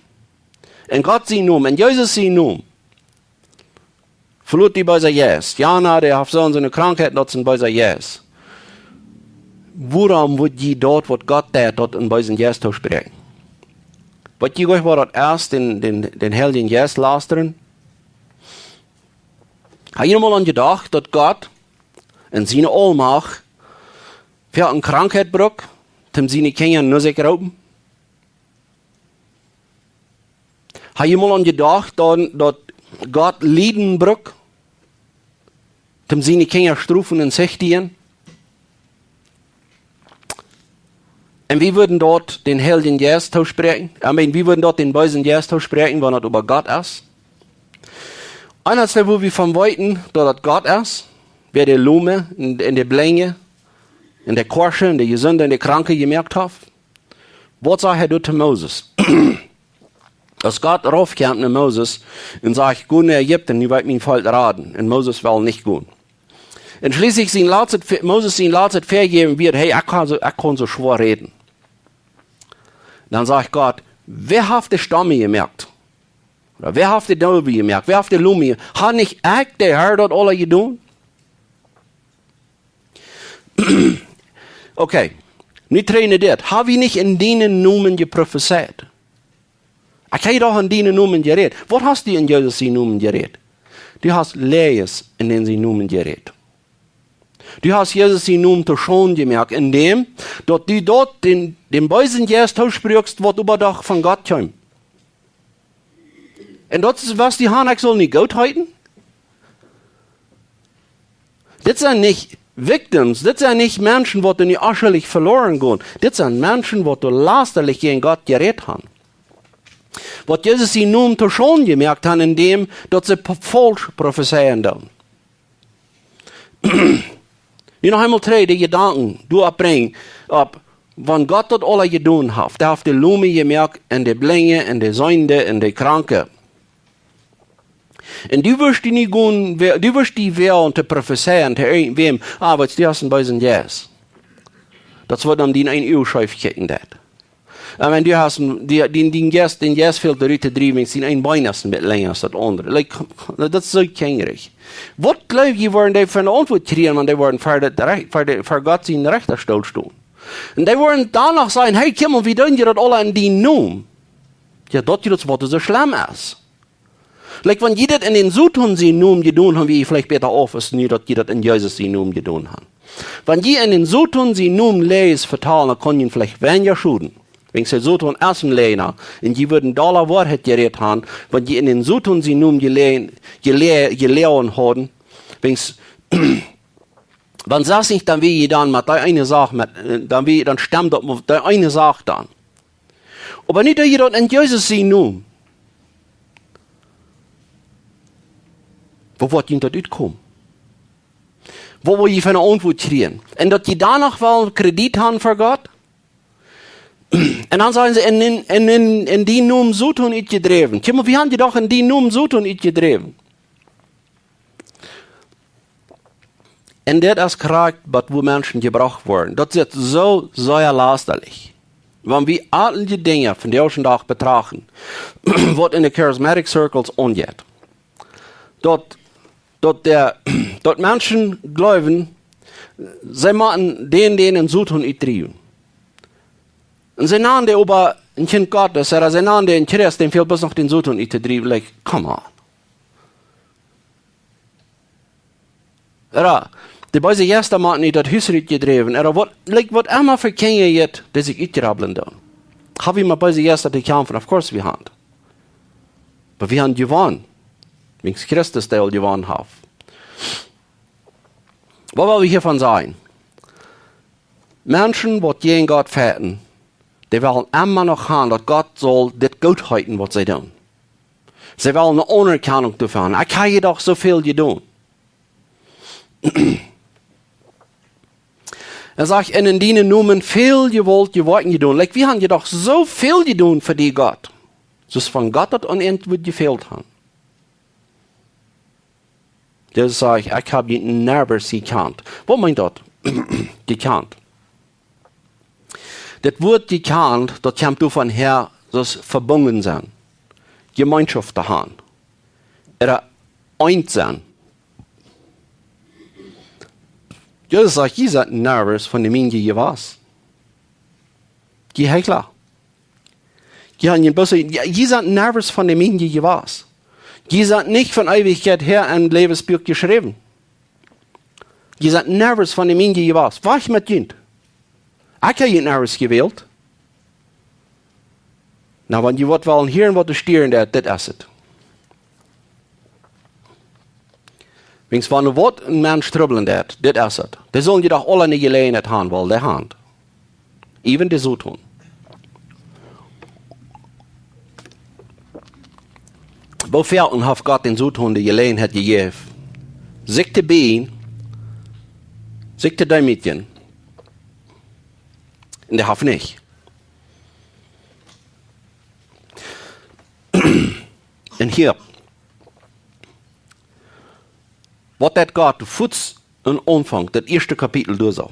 En Gott sien Nomen, en Jesus sien Nomen. Velot dee beesa Jeist. Jana, dee haft soo un soo eene Krankheit, daut es een beesa Jeist. Wuarom wudd jie daut, waut Gott deit, daut een beesen Jeist toospräakjen? Weet jie goanich, waut daut es, dän, dän, dän Heiljen Jeist lastren? Hab jie mol aun jedocht, daut Gott en siene Aulmacht fa eene Krankheit brukt, om siene Kjinja no sikj roopen? Hast du mol aun jedocht, daut, daut Gott Lieden brukt, om siene Kjinja strofen un sichtigen? Un wie wudden doa dän Heiljen Jeist toospräakjen? I mean, wie wudden doa dän beesen Jeist toospräakjen, wan daut äwa Gott es? Eent es, woo wie von weeten, daut daut Gott es, wäa de Lome un, un de Blinje un de Koasche un de Jesunde un de Kranke jemoakt haft. Waut säd hee doa to Moses? Aus Gott raufkjemt no Moses un sajcht: "Go no Ägipten, nu woa ekj mien Volkj raden." Un Moses well nich gonen. Un schlieslich sien latstet Ve-, Moses sien latstet Väajäwen wia: "Hey, ekj kaun soo, ekj kaun soo schwoa räden." Dan sajcht Gott: "Wäa haft de Stommen jemoakt? Ooda wäa haft de Doowen jemoakt? Wäa haft de Lomen jemoakt? Hab nich ekj, de Herr, daut aula jedonen?" Okay, nu trigj no dit. Hab wie nich en dienen Nomen jeprofezeit? Ekj hab doch en dienen Nomen jerät. Waut hast du en Jesus sienen Nomen jerät? Du hast Läajes en dän sienen Nomen jerät. Du hast Jesus sienen Nomen to Schaund jemoakt, en däm daut du doa dän, dän beesen Jeist toospruakst, waut äwa doch von Gott kjeem. Un daut es, waut du hast, ekj saul nich goot heeten? Dit sent nich victims, dit sent nich Menschen, waut nu onschullich veloaren gonen. Dit sent Menschen, waut doa lasterlich jäajen Gott jerät haben. Waut Jesus sienen Nomen to Schaund jemoakt haben, en däm daut see po-, faulsch profezeien doonen. Nu noch eemol trigj de Jedanken doa oppbrinjen, opp, wan Gott daut aula jedonen haft. Hee haft de Lomen jemoakt un de Blinje un de Seende un de Kranke. Un du wurscht die nich gonen, wä-, du wurscht die wäajen to profezeien, to irjentwäm: "Ah, weetst, du hast en beesen Jeist." Daut woat dan dien een Uag scheef kjikjen, daut. Un wan du hast en, die, dien, dien Jeist, dän Jeist väl doa rut to driewen, sien een Been es een bät lenja aus daut aundre. Like, daut es soo kjinjarich. Waut jleew jie, woaren dee fa eene Auntwuat kjrieen, wan dee woaren ver daut Rech-, ver de, ver Gott sienen Rechtastool stonen? Un dee woaren doano sajen: "Hey, kjikj mol, wie doonen daut aula en dienen Nomen." Jo, daut es waut soo schlemm es. Like, wan jie daut en dän Soton sienen Nomen jedonen haben, wia jie veleicht bäta auf, aus nu daut jie daut en Jesus sienen Nomen jedonen haben. Wan jie en dän Soton sienen Nomen Läajes vetalen, dan kaun jie veleicht weinja schoden. Wan de Soton es een Läajna, un jie wudden dolla Woarheit jerät haben, wan jie en dän Soton sienen Nomen jelä-, jelä-, jeloagen hauden, wan, wan sest nich, dan wia jie dan met dee eene Sach, met, dan wia, dan stemt daut met dee eene Sach dan. Oba nu daut jie daut en Jesus sienen Nomen. Woo woat junt daut utkomen? Waut woa jie fa eene Auntwuat kjrieen? Un daut jie doano wellen Kredit haben ver Gott? Un dan sajen see: "En, en, en, en, en dienen Nomen Soton utjedräwen." Kjikj mol, wie haben die doch en dienen Nomen Soton utjedräwen. Un dit es krakjt waut, woo Menschen jebrocht woaren. Daut es soo, soo lasterlich. Wan wie aul dee Dinja von dän ieeschten Dach betrachten, waut en de Charismatic Circles aunjeit. Daut, daut de, daut Menschen jleewen, see motten dän, dän en Soton utdriewen. Un see nanen dee oba een Kjint Gottes, ooda see nanen dee een Christ, dän fält bloos noch dän Soton uttodriewen. Like, come on. Ooda, de beese Jeista motten ut daut Hus rutjedräwen. Ooda waut, like, waut emma fa Kjinja jeit, dee sikj utjrabblen doonen. Haben wie met beese Jeista to kjamfen? Of course wie haben. Oba wie haben jewonnen. Wiels Christus dee aul jewonnen haft. Waut well wie hiavon sajen? Menschen, waut jäajen Gott fajchten, dee wellen emma noch haben, daut Gott saul dit goot heeten, waut see doonen. See wellen eene Aunerkjanunk doafäa haben. Ekj hab je doch soo väl jedonen. Hee sajcht: "En, en dienen Nomen väl Jewaultje Woakjen jedonen." Like, wie haben je doch soo väl jedonen fa die, Gott. Soo aus wan Gott daut aun irjentwaut jefält haud. Jesus sajcht: "Ekj hab junt nuscht jekjant." Waut meent daut? Jekjant. Daut Wuat jekjant, daut kjemt doavon häa, daut vebungen sennen, Jemeenschoft to haben, ooda eent sennen. Jesus sajcht: "Jie sent nuscht von de Miene jewast." Jie Heichla. Jie haben jie bloos, jie, jie sent nuscht von de Miene jewast. Jie sent nich von Eewichkjeit häa em Läwensbuak jeschräwen. Jie sent nuscht von de Miene jewast. Wajch met junt. Ekj hab junt nuscht jewält. Na, wan jie waut wellen hieren, waut doa stieren deit, dit es et. Wiels wan waut een Mensch trubblen deit, dit es et. Dee sullen jie doch aule ne Jeläajenheit haben, wiels dee haben. Even de Soton. Woo foaken haft Gott dän Soton de Jeläajenheit jejäft, sikj to bieejen, sikj to deemootjen? Un dee haft nich. Un hia, waut deit Gott fuaz aum Aunfank, daut ieeschte Kapitel doa soo?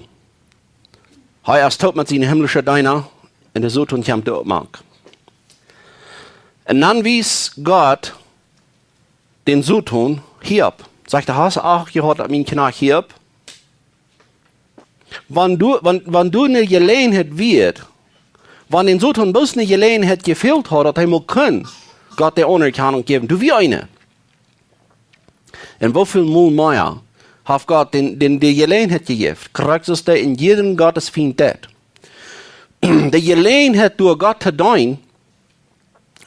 Hee es toop met siene himmlische Deena un de Soton kjemt doa uk mank. Un dan wiest Gott dän Soton Hiob. Sajcht hee: "Hast ach jehoat daut mien Kjnajcht Hiob?" Wan du, wan, wan du ne Jeläajenheit wieescht, wan dän Soton bloos ne Jeläajenheit jefält haud, daut hee mol kunn Gott de Aunerkjanunk jäwen, du wia eene. Un woo väl mol mea haft Gott dän, dän de Jeläajenheit jejäft? Krakjt soo aus dee en jiedem Gottesfient deit. De Jeläajenheit doa Gott to deenen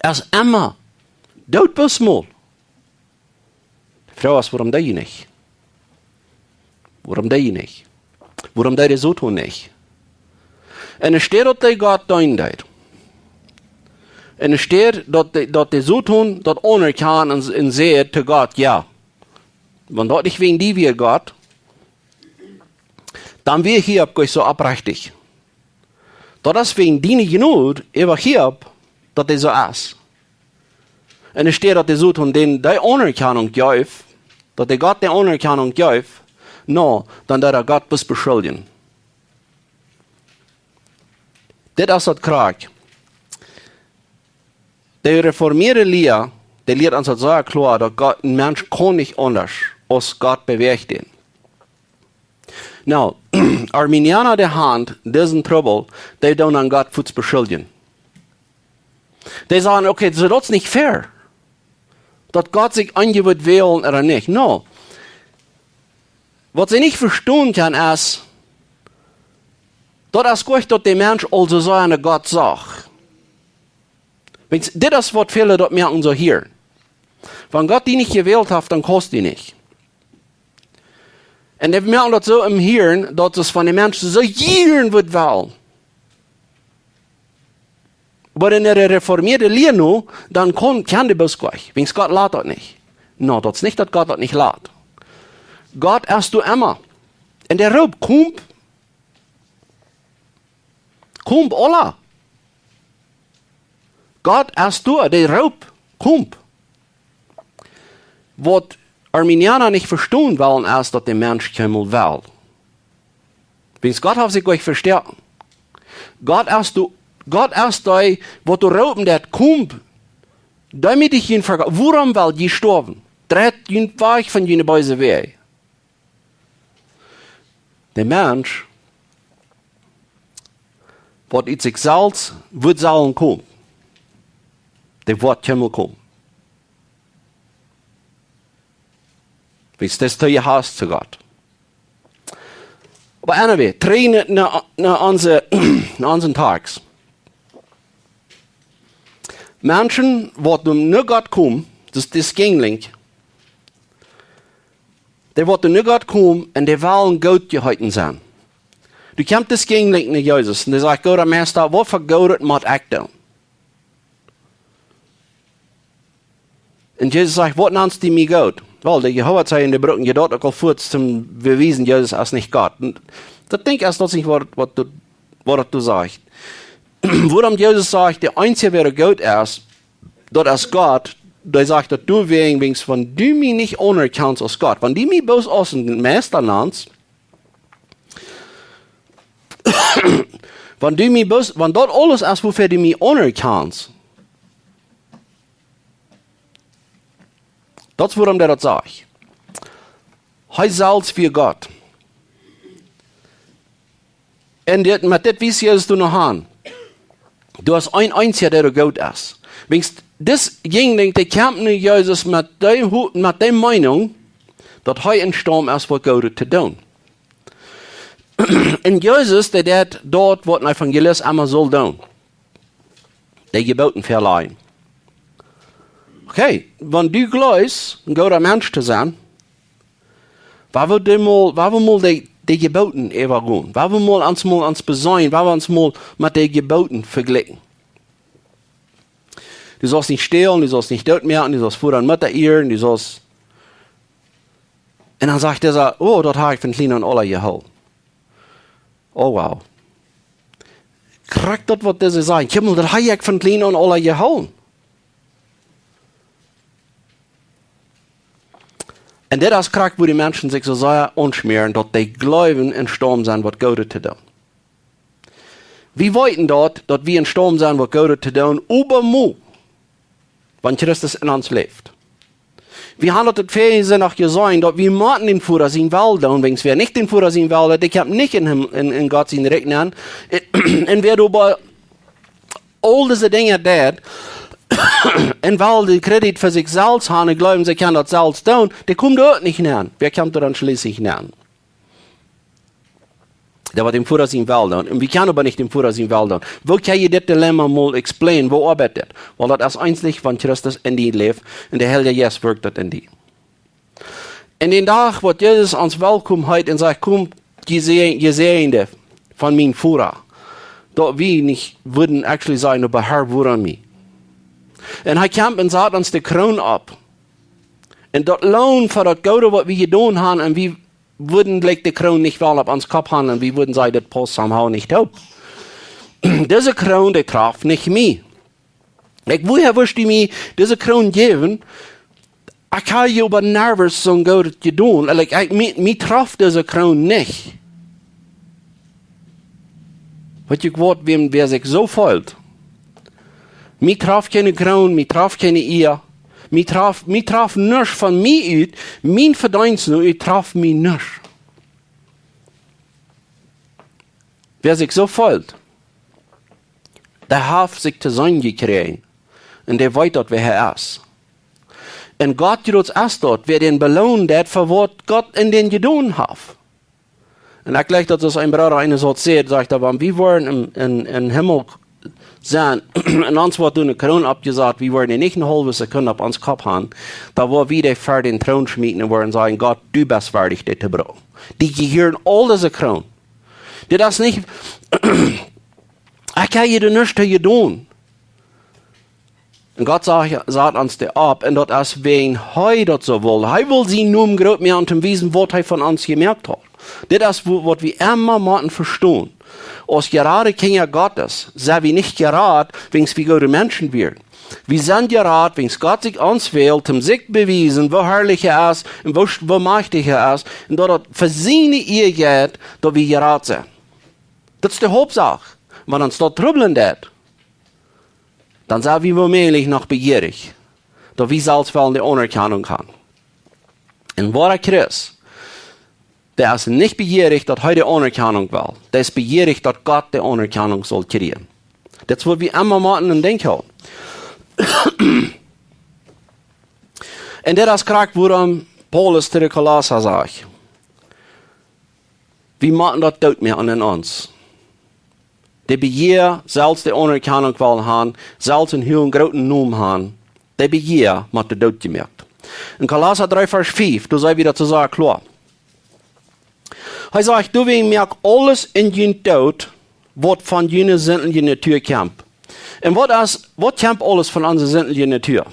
es emma doot, bloos mol. De Froag es, wuarom deed hee nich? Wuarom deed hee nich? Wuarom deed de Soton nich? Un enne Städ daut hee Gott deenen deed, enne Städ daut de, daut de Soton daut aunerkjand un, un säd to Gott: "Jo, wan daut nich wäajen die wia, Gott, dan wia Hiob nich soo oprechtich. Daut es wäajen diene Jnod äwa Hiob, daut hee soo es." Enne Städ daut de Soton dän de Aunerkjanunk jeef, daut hee Gott de Aunerkjanunk jeef, no, dan deed hee Gott bloos beschuljen. Dit es daut krakjt. De reformieede Lia, dee lieet ons daut sea kloa, daut Gott, een Mensch kaun nich aundasch aus Gott bewäajen. Nu, Arminianer, dee haben disen Trubbel, dee doonen dan Gott fuaz beschuljen. Dee sajen: "Okay, soo daut es nich fair, daut Gott sikj aunjeft wälen ooda nich." Nu, waut see nich vestonen kjennen es, daut es goot, daut de Mensch aulsoo sien Gott sach. Wiels dit es waut väle daut moaken soo hieren. Wan Gott die nich jewält haft, dan kaust du nich. Un dee moaken daut soo em Hieren, daut es von de Menschen soo jieren woat wellen. Oba enne reformieede Lia nu, dan kaun, kaun dee bloos nich, wiels Gott lat daut nich. Nu, daut es nich daut Gott daut nich lat. Gott es doa emma. Un dee roopt: "Komt, komt aula." Gott es doa, dee roopt: "Komt." Waut Arminianer nich vestonen wellen, es daut de Mensch kjeenmol well. Wiels Gott haft sikj nich vestonen. Gott es doa, Gott es dee, waut doa roopen deit: "Komt, doa mott ekj junt vejäwen. Wuarom well jie stoawen? Dreit junt wajch von june beese Wäaj." De Mensch, waut ut sikj selfst woat sellen komen, dee woat kjeenmol komen. Wiels dee es too jehast to Gott. Oba anyway, trigj no, no, no onse, no onsen Tekst. Menschen, waut no Gott komen, daut es jüngling, dee waut no Gott komen un dee wellen goot jeheeten sennen. Du kjemst aus jüngling no Jesus un dee sajcht: "Gooda Meista, waut fa Goodet mott ekj doonen?" Un Jesus sajcht: "Waut nanst du mie goot?" Well, de Jehowa-Zeijen, dee brucken je daut uk aul fuaz toom bewiesen, Jesus es nich Gott. Un daut denkj ekj, es daut nich waut, waut du, waut du sajchst. Wuarom Jesus sajcht, de eensje, wäa goot es, daut es Gott, dee sajcht daut doawäajen, wiels wan du mie nich aunerkjanst aus Gott, wan du mie bloos aus een Meista nanst, wan du mie bloos, wan daut aules es, wuafäa du mie aunerkjanst, daut es wuarom dee daut sajcht. Hee selfst wia Gott. Un dit, met dit wiest Jesus doa no han: "Du hast een eensja, dee doa goot es." Wiels dis jüngling, dee kjemt no Jesus met dee Hu-, met dee Meenunk, daut hee em Staut es waut Goodet to doonen. Un Jesus, dee deit daut, waut een Evangelist emma saul doonen. de Jeboten veleien. Okay, wan du jleefst, een gooda Mensch to sennen, wua wie mol, wua wie mol de, de Jeboten äwagonen, wua wie mol ons, mol ons beseenen, wua wie ons mol met de Jeboten vejlikjen. Du saust nich stälen, du saust nich doot moaken, du saust Voda un Mutta ieren, du saust. Un dan sajcht hee soo: "Oh, daut hab ekj von kjlien aun aul jehoolen." Oh, wow. Krakjt daut, waut dise sajen: "Kjikj mol, daut hab ekj von kjlien aun aul jehoolen." Un dit es krakjt, wua de Menschen sikj soo sea aunschmäaren, daut dee jleewen, en Staut sennen waut Goodet to doonen. Wie weeten daut, daut wie en Staut sennen waut Goodet to doonen, oba mau, wan Christus en ons läft. Wie haben daut väl Sindach jeseenen, daut wie motten dän Voda sienen Wellen doonen, wiels wäa nich dän Voda sienen Wellen deit, dee kjemt nich en, Him-, en, en Gott sien Rikj nenn. Un wäa oba aul dise Dinja deit, un well dän Kredit fa sikj selfst haben un jleewen, see kjennen daut selfst doonen, dee kjemt doa uk nich nenn. Wäa kjemt doa dan schlieslich nenn? Dee, waut dän Voda sienen Wellen deit. Un wie kjennen oba nich dän Voda sienen Wellen doonen. Woo kaun jie dit Dilemma mol explainen? Woo oabeit dit? Well, daut es eensich, wan Christus en die läft un de Heilje Jeist wirkjt daut en die. Un dän Dach, waut Jesus ons welkom heet un sajcht: "Komt, jie Sä-, jie Säajende von mienen Voda", daut wie nich wudden actually sajen: "Oba Herr, wuarom mie?" Un hee kjemt un sat ons de Kroon opp. Un daut Loon fa daut Goode, waut wie jedonen haben, un wie wudden jlikj de Kroon nich wellen opp ons Kopp haben, un wie wudden sajen: "Dit pausst somehow nich toop." Dise Kroon, dee traft nich mie. Ekj, wuarom wurscht du mie dise Kroon jäwen? Ekj hab je oba nirjens soon Goodet jedonen. Like, ekj, mie, mie traft dise Kroon nich. Weet jie waut, wäm, wäa sikj soo feelt? Mie traft kjeene Kroon, mie traft kjeene Ea, mie traft, mie traft nuscht von mie ut, mien Vedeenst no ut traft mie nuscht. Wäa sikj soo feelt, dee haft sikj to seenen jekjräajen. Un dee weet daut, wäa hee es. Un Gott jrots es daut, wäa dän beloonen deit fa waut Gott en dän jedonen haft. Un ekj jlikj daut, aus een Brooda eemol säd, sajcht hee: "Wan wie woaren em, em, em Himmel sennen, un ons woat doa eene Kroon oppjesat, wie woaren dee nich eene haulwe Sekund opp ons Kopp haben, dan woa wie dee ver dän Troon schmieten un woaren sajen: 'Gott, du best wieedich, dee to brucken.'" Dee jehieren aul dise Kroon. Dit es nich, ekj hab je doa nuscht to jedonen. Un Gott sat, sat ons dee opp, un daut es wäajen hee daut soo well. Hee well sienen Nomen groot moaken un wiesen, waut hee von ons jemoakt haft. Dit es woo-, waut wie emma motten vestonen. Aus jerade Kjinja Gottes sent wie nich jerat, wiels wie goode Menschen wieren. Wie sent jerat, wiels Gott sikj ons wält, om sikj to bewiesen, woo harlich hee es un woo, woo majchtich hee es, un daut daut fa siene Ea jeit, daut wie jerat sent. Daut es de Hauptsach. Wan ons daut trubblen deit, dan sent wie woomäajlich noch bejierich, daut wie selfst wellen de Aunerkjanunk haben. Een woara Christ, dee es nich bejierich, daut hee de Aunerkjanunk well. Dee es bejierich, daut Gott de Aunerkjanunk saul kjrieen. Daut es, waut wie emma motten em Denkj hoolen. Un daut es krakjt, wuarom Paulus to de Kolossa sajcht: "Wie motten daut doot moaken en ons." De Bejia, selfst de Aunerkjanunk wellen haben, selfst een hülen grooten Nomen haben, de Bejia mott doot jemoakt. En Kolossa dree Varsch fief, doa sajcht hee daut soo kloa. Hee sajcht: "Doawäajen moakt aules en junt doot, waut von june sindje Natua kjemt." Un waut es, waut kjemt aules von onse sindje Natua?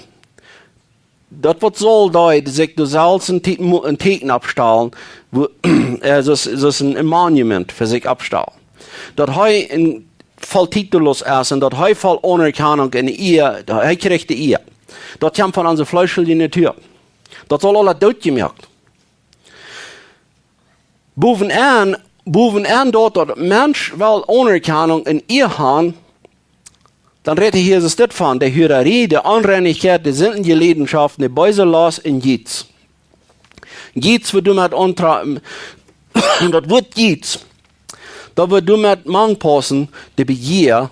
Daut waut Saul deed, sikj doa selfst een Tee-, een Tieekjen oppstalen, woo, äh, soo aus, soo aus een, een Monument fa sikj oppstalen. Daut hee een voll Titulus es un daut hee voll Aunerkjanunk un Ea, daut hee kjricht de Ea. Daut kjemt von onse fleeschelje Natua. Daut saul aula doot jemoakt. Bowen aun, bowen aun daut, daut Mensch well Aunerkjanunk un Ea haben, dan rät hee hia soo dit von: de Hurarie, de Onreinichkjeit, de sindje Leidenschaften, de beese Lost un Jiez. Jiez woat doamet auntra-, daut Wuat Jiez, daut woat doamet mank paussen, de Bejia,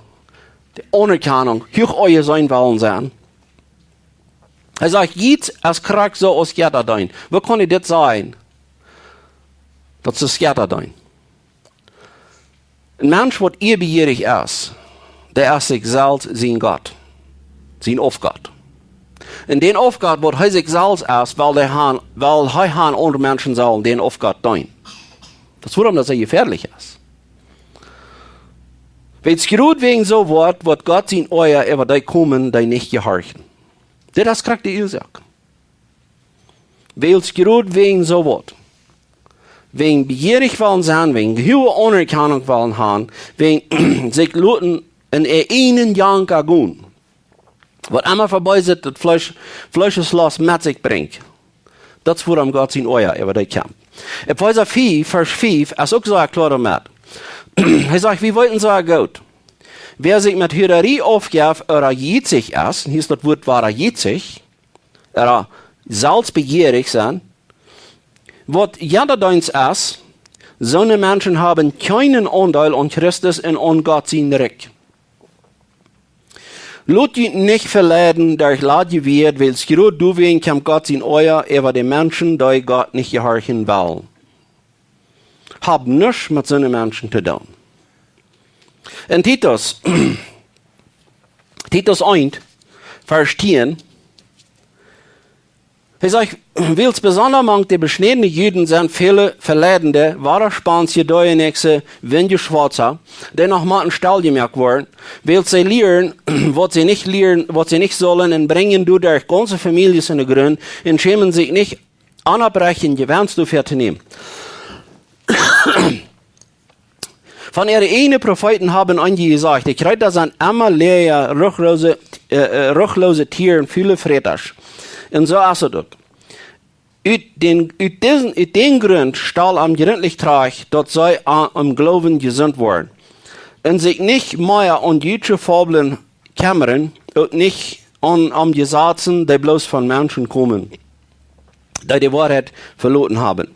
de Aunerkjanunk, huach aunjeseenen wellen sennen. Hee sajcht, Jiez es krakjt soo aus Jetta deenen. Woo kaun hee dit sajen? Daut es Jetta deenen. Een Mensch, waut eabejierich es, Dee es sikj selfst sien Gott, sien Aufgott. Un dän Aufgott, waut hee sikj selfst es, well hee han, well hee han aundre Menschen sellen dän Aufgott deenen. Daut es wuarom daut soo jefäadlich es. Wiels jrod wäajen soo waut, woat Gott sien Oaja äwa dee komen, dee nich jehorchen. Dit es krakjt de Uasoak. Wiels jrod wäajen soo waut. Wäajen bejierich wellen sennen, wäajen huage Aunerkjanunk wellen han, wäajen sikj loten en äa eenen Jank gonen. Waut emma vebie sitt, daut Fleesch, Fleescheslost met sikj brinjt. Daut es wuarom Gott sien Oaja äwa dee kjemt. Efeesa fief, Varsch fief, es uk soo kloa doamet. Hee sajcht, wie weeten soo goot. Wäa sikj met Hurarie aufjeft, ooda jietsich es, un hia es daut Wuat woaren jietsich, ooda selfstbejierich sennen, waut Jodendeenst es, soone Menschen haben kjeenen Aundeel aun Christus un aun Gott sien Rikj. Lot junt nich veleiden derch ladje Wieed, wiels jrod doawäajen kjemt Gott sien Oaja äwa de Menschen, dee Gott nich jehorchen wellen. Hab nuscht met soone Menschen to doonen. En Titus, Titus eent, Varsch tieen, hee sajcht, wiels besonda mank de beschnädne Juden sent väle veleidende, wadaspaunse, doajenichtse Windjeschwatza, dee noch motten stell jemoakt woaren, wiels see lieren, waut see nich lieren, waut see nich sullen, un brinjen doaderch gaunze Famieljes en de Grunt, un schämen sikj nich, onopprechtjen Jewenst doafäa to nämen. Von äare eejne Profeeten haben eenje jesajcht, de Kjreeta sent emma Läaja, ruchlose, äh, äh, ruchlose Tieren, fule Frätasch. Un soo es et uk. Ut dän, ut disen, ut dän Grunt stal am jrintlich trajcht, daut see a-, aum Gloowen jesunt woaren. Un sikj nich mea aun jüdische Fabeln kjemmren, uk nich aun, aun Jesazen, dee bloos von Menschen komen, dee de Woarheit veloten haben.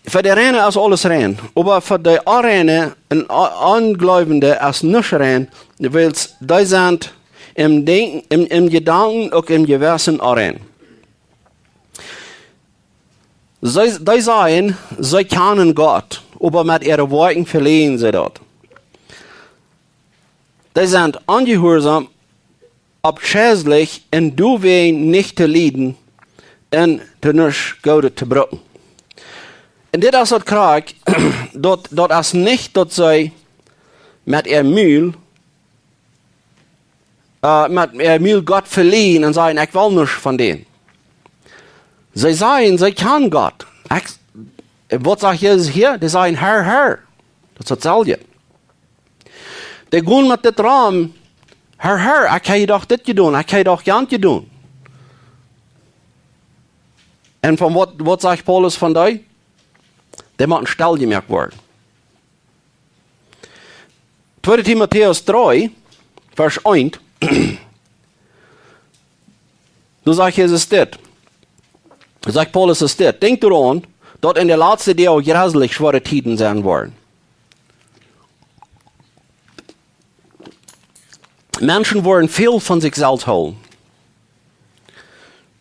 Fa de Reine es aules rein, oba fa de Onreine un O-, Ongleewende es nuscht rein, wiels dee sent em Denkjen, em, em Jedanken, uk em Jewessen onrein. See, dee sajen, see kjanen Gott, oba met äare Woakjen veläajnen see daut. Dee sent onjehuarsom, aufschelich un doawäajen nich to lieden un to nuscht Goodet to brucken. Un dit es daut krakjt, daut, daut es nich daut see met äa Mul, äh, met äa Mul Gott veläajnen un sajen, ekj well nuscht von dän. See sajen, see kjanen Gott. Ekj, waut sajcht Jesus hia? Dee sajen, Herr, Herr. Daut es daut selwje. Dee gonen met dit rom, Herr, Herr, ekj hab doch dit jedonen, ekj hab doch jant jedonen. Un von waut, waut sajcht Paulus von dee? Dee motten stell jemoakt woaren. Tweede Timotäus dree, Varsch eent. Doa sajcht Jesus dit. Sajcht Paulus es dit. Denkjt doaraun, daut en de latste Doag jreslich schwoare Tieden sennen woaren. Menschen woaren väl von sikj selfst hoolen.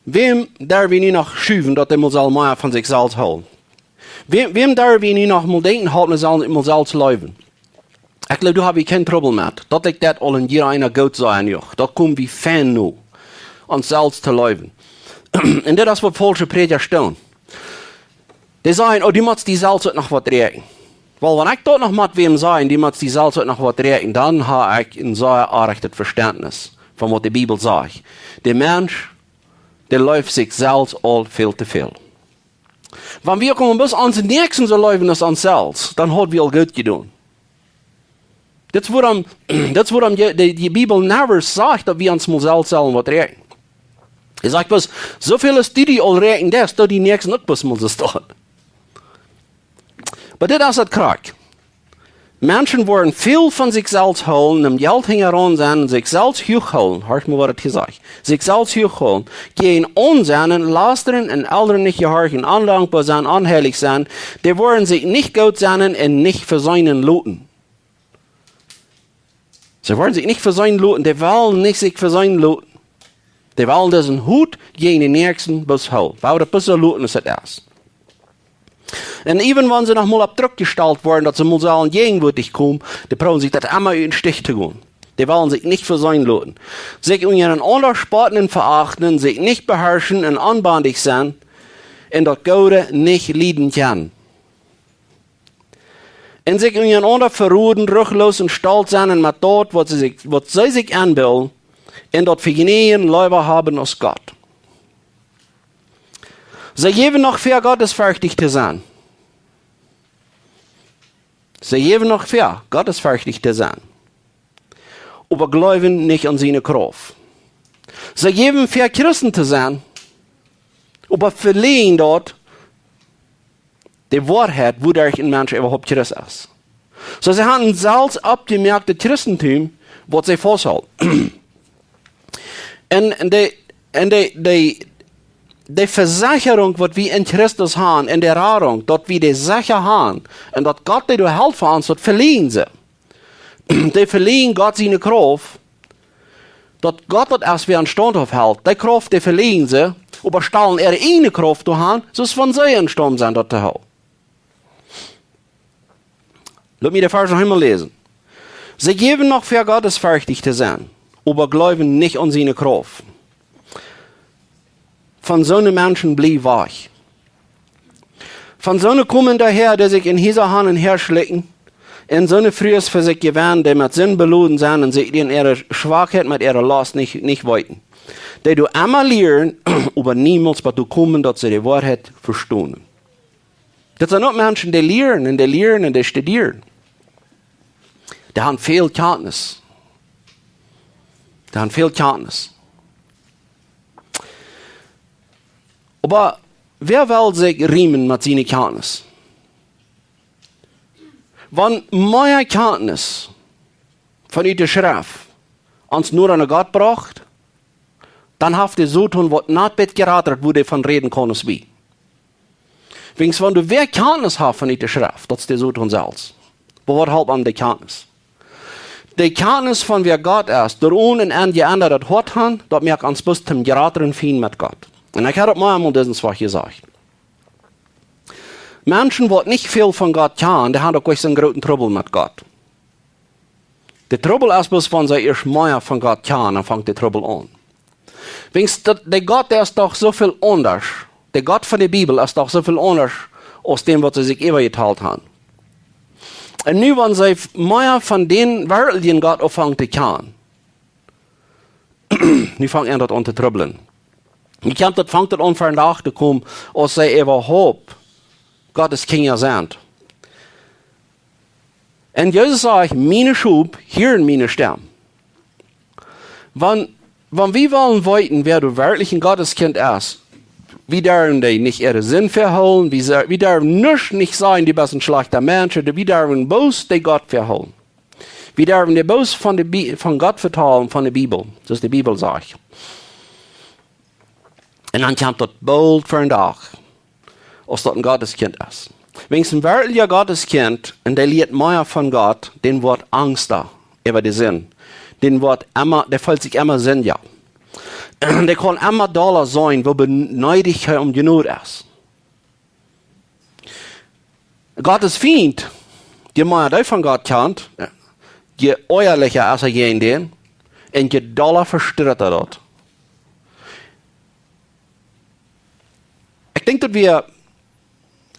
Wäm derw wie nu noch schuwen, daut hee mol saul mea von sikj selfst hoolen? Wäm, wäm derw wie nu noch mol denkjen, daut hee saul mol selfst leewen? Ekj gloow, doa hab wie kjeen Trubbel met. Daut ekj daut aul en jieda eena goot sajen, joh. Daut kjenn wie fein nu. Ons selfst to leewen. Un dit es waut faulsche Prädja doonen. Dee sajen, oh, du motst die selfst uk noch waut räakjen. Well, wan ekj daut noch mott wäm sajen, du motst die selfst uk noch waut räakjen, dan hab ekj een sea schlajchtet Vestentnis von waut de Bibel sajcht. De Mensch, dee leeft sikj selfst aul väl to väl. Wan wie uk mau bloos onse Näakjsten soo leewen aus ons selfst, dan haud wie aul goot jedonen. Dit es wuarom, dit es wuarom de, de, de Bibel never sajcht, daut wie ons mol selfst sellen waut räakjen. Ekj saj bloos, soo väl aus du die aul räakjen deist, daut dien Näakjsten uk bloos mol soo steit. Oba dit es daut krakjt. Menschen woaren väl von sikj selfst hoolen, em Jelt hinjaraun sennen un sikj selfst huach hoolen. Horcht mol, waut et hia sajcht. Sikj selfst huach hoolen. Jäajenaun sennen, lastren un Elren nich jehorchen, ondankboa sennen, onheilich sennen. Dee woaren sikj nich goot sennen un nich veseenen loten. See woaren sikj nich veseenen loten, dee wellen nich sikj veseenen loten. Dee wellen disen Hut jäajen dän Näakjsten bloos hoolen. Woo daut bloos soo loten aus et es. Un even wan see noch mol opp Druck jestalt woaren, daut see mol sellen jäajenwuatich komen, dee proowen sikj daut emma ut dän Stich to gonen. Dee wellen sikj nich veseenen loten. Sikj unjarenaunda spotten un veachten, sikj nich beharschen un onbendich sennen, un daut Goode nich lieden kjennen. Un sikj unjarenaunda veroden, ruchloos un stolt sennen met daut, waut see sikj, waut see sikj enbilden, un daut Vejnäajen leewa haben aus Gott. See jäwen noch väa, gottesferchtich to sennen. See jäwen noch väa, gottesferchtich to sennen, oba jleewen nich aun siene Krauft. See jäwen väa, Christen to sennen, oba veläajnen doaderch de Woarheit, wuaderch een Mensch äwahaupt Christ es. Soo, see haben een selfst oppjemoaktet Christentum, waut see fausthilt. Un, un de, un de, de, de Vesechrunk, waut wie en Christus haben, un de Radunk, daut wie dee secha haben, un daut Gott dee doa helt fa ons, daut veläajnen see. Dee veläajnen Gott siene Krauft, daut Gott daut es, wäa an Staund aufhelt. Dee Krauft, dee veläajnen see, oba stalen äare ieejne Krauft doa han, soo aus wan see en Staund sent, daut to hoolen. Lot mie dän Varsch noch eemol läsen. See jäwen noch väa, gottesferchtich to sennen, oba jleewen nich aun siene Krauft. Von soone Menschen bliew wajch. Von soone komen doahäa, dee sikj en Hiesa han un häa schlikjen, un soone Frues fa sikj jewennen, dee met Sind beloden sent un sikj en äare Schwakheit met äare Lost nich, nich weeten. Dee doonen emma lieren, oba niemols bat doa komen, daut see de Woarheit vestonen. Daut sent uk Menschen, dee lieren un dee lieren un dee studieren. Dee haben väl Kjantnis. Dee haben väl Kjantnis. Oba wäa well sikj riemen met siene Kjantnis? Wan mea Kjantnis von ut de Schreft ons noda aun Gott brocht, dan haft de Soton waut nich bät jerat, wua dee von räden kaun aus wie. Wäajens wan doa wäa Kjantnis haft von ut de Schreft, daut es de Soton selfst. Oba waut halpt am de Kjantnis? De Kjantnis von wäa Gott es, doa onen enjeendat daut Hoat han, daut moakt ons bloos toom jratren Fiend met Gott. Un ekj hab daut mol eemol disen Wajch jesajcht. Menschen, waut nich väl von Gott kjanen, dee haben uk nich soon grooten Trubbel met Gott. De Trubbel es bloos, wan see ieescht mea von Gott kjanen, dan fangt de Trubbel aun. Wäajens daut, de Gott, dee es doch soo väl aundasch. De Gott von de Bibel es doch soo väl aundasch aus dän, waut see sikj äwajetalt haben. Un nu, wan see f-, mea von dän werkjlichen Gott aunfangen to kjanen, nu fangt an daut aun to trubblen. Nu kjemt daut, fangt daut aun vondoag to komen, aus see äwahaupt Gott siene Kjinja sent. Un Jesus sajcht: "Miene Schop hieren miene Stemm." Wan, wan wie wellen weeten, wäa doa werkjlich een Gott sien Kjint es, wie derwen dee nich äare Sind vehoolen, wie se-, wie derwen nuscht nich sajen, du best een schlajchta Mensch, wie derwen bloos dee Gott vehoolen. Wie derwen dee bloos von de Bi-, von Gott vetalen, von de Bibel, soo aus de Bibel sajcht. Un dan kjemt daut boolt vondoag, aus daut een Gott sien Kjint es. Wäajens een werkjlicha Gott sien Kjint, un dee lieet mea von Gott, dän woat angsta äwa de Sind. Dän woat emma, dee feelt sikj emma sindja. Dee kaun emma dolla seenen, woo beneedich hee om Jnod es. Gott sien Fiend, je mea dee von Gott kjant, je oajalicha es hee jäajen dän, un je dolla vestreit hee daut. Ekj denkj, daut wia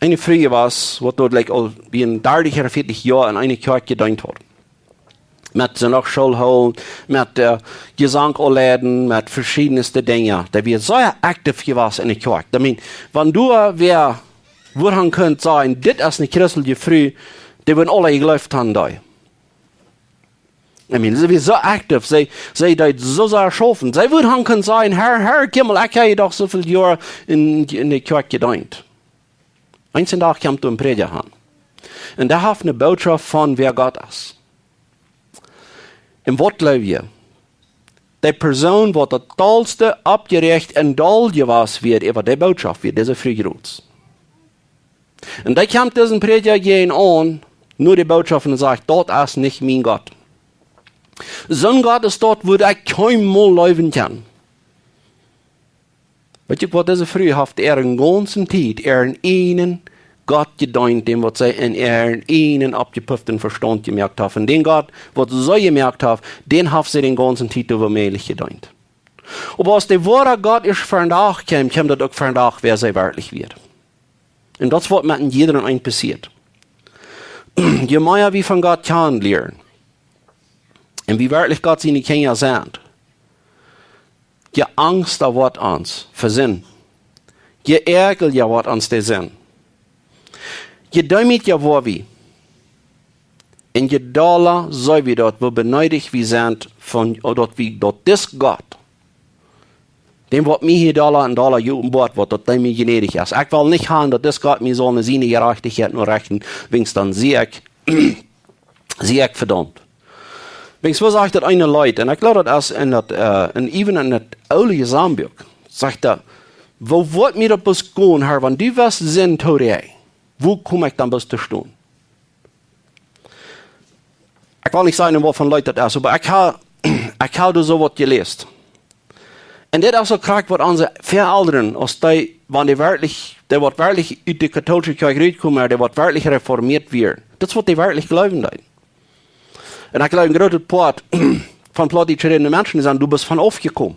eene Fru jewast, waut doa, like, aul bie een dartich ooda vieetich Joa en eene Kjoakj jedeent haud. Met Sindachschool hoolen, met, äh, Jesank aunleiden, met veschiedne Dinja. Dee wia sea aktiv jewast en de Kjoakj. I mean, wan doa wäa wudd han kunt sajen, dit es eene christelje Fru, dee wudden aule jejleeft han, dee. I mean, see wia soo aktiv, see, see deed soo sea schaufen. See wudd han kunt sajen: "Herr, Herr, kjikj mol, ekj hab doch soo väl Joa en, en de Kjoakj jedeent." Eenen Dach kjemt doa een Prädja aun. Un dee haft eene Botschaft von wäa Gott es. Un waut jleew jie? De Persoon, waut daut dollste oppjeräacht un doll jewast wia äwa de Botschaft, wia dise Fru Grootz. Un dan kjemt dise Prädja jäajen aun, no de Botschaft, un sajcht: "Daut es nich mien Gott. Soon Gott aus daut wudd ekj kjeenmol leewen kjennen." Weetst du waut, dise Fru haft äare gaunze Tiet äaren eejnen Gott jedeent, dän waut see en äaren eenen oppjepuften Vestaunt jemoakt haft. Un dän Gott, waut see jemoakt haft, dän haft see dän gaunzen Tiet äwa mäajlich jedeent. Oba aus de woare Gott ieescht vondoag kjeem, kjeem daut uk vondoag, wäa see werkjlich wia. Un daut es waut met een jiedren eent passieet. Je mea wie von Gott kjanen lieren, un wie werkjlich Gott siene Kjinja sent, je angsta woat ons fa Sind. Je äakjlicha woat ons de Sind. Je deemootja woa wie. Un je dolla see wie daut, woo beneedich wie sent von, daut wie daut dis Gott, dän waut mie hia dolla un dolla jeopenboat woat, daut dee mie jnädich es. Ekj well nich haben, daut dis Gott mie saul no siene Jerajchtichkjeit norechten, wiels dan sie ekj, sie ekj vedaumt. Wiels, woo sajcht daut eene Leet, un ekj jleew daut es en daut, äh, en even en daut oole Jesamtbuak, sajcht hee: "Woo woat mie daut bloos gonen, Herr, wan du west Sind toorei? Woo kom ekj dan bloos to stonen?" Ekj well nich sajen, waut fa Leet daut es, oba ekj ha, ekj ha doa soo waut jeläst. Un dit es uk krakjt waut onse Väaelren, aus dee, wan dee werkjlich, dee waut werkjlich ut de kautoolische Kjoakj rutkomen, dee waut werkjlich reformieet wieren, daut es waut dee werkjlich jleewen deeden. Un ekj jleew, een grootet Poat von plautdietsch rädende Menschen, dee sajen: "Du best von aufjekomen."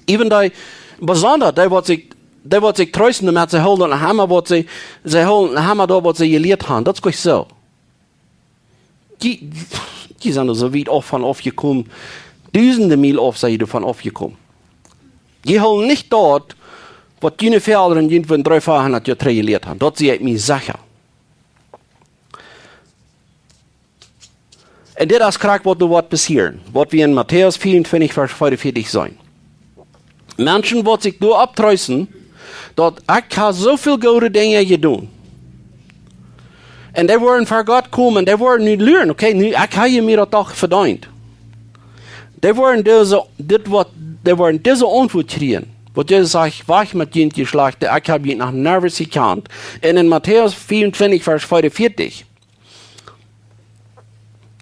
Even dee, besonda dee waut sikj, dee waut sikj treesten doamet, see hoolen noch emma waut see, see hoolen noch emma daut waut see jelieet haben. Daut es goot soo. Dee, dee sent soo wiet auf von aufjekomen. Dusende Miel auf sent dee von aufjekomen. Dee hoolen nich daut, waut june Väaelren irjentwoo dree, veahundat Joa trigj jelieet haben. Daut sie ekj mie secha. Un dit es krakjt waut doa woat passieren, waut wie en Matäus vea un twintich, Varsch vea un vieetich seenen. Menschen woaren sikj doa opptreesten, daut ekj ha soo väl goode Dinja jedonen. Un dee woaren ver Gott komen, dee woaren nu lieren, okay, nu, ekj ha mie daut doch vedeent. Dee woaren dise, dit waut, dee woaren dise Auntwuat kjrieen, waut Jesus sajcht: "Wajch met junt, jie Schlajchte, ekj hab junt noch nirjens jekjant." Un en Matäus vea un twintich, Varsch vea un vieetich,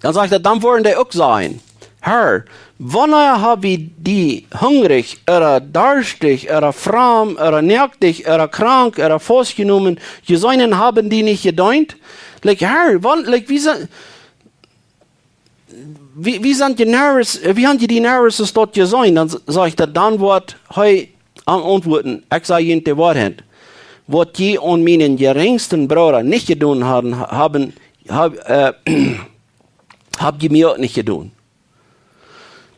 dan sajcht hee: "Dan woaren dee uk sajen: Herr, wanea hab wie die hungrich, ooda darstich, ooda framd, ooda noaktich, ooda krank, ooda faustjenomen jeseenen, haben die nich jedeent?" Like, Herr, wan, like, wie sent, wie, wie sent die nirjens, wie haben die nirjens daut jeseenen? Dan s-, sajcht hee, dan woat hee an auntwuaden: "Ekj saj junt de Woarheit, waut jie aun mienen jerinjsten Brooda nich jedonen haben, haben, hab, äh, hab jie mie uk nich jedonen."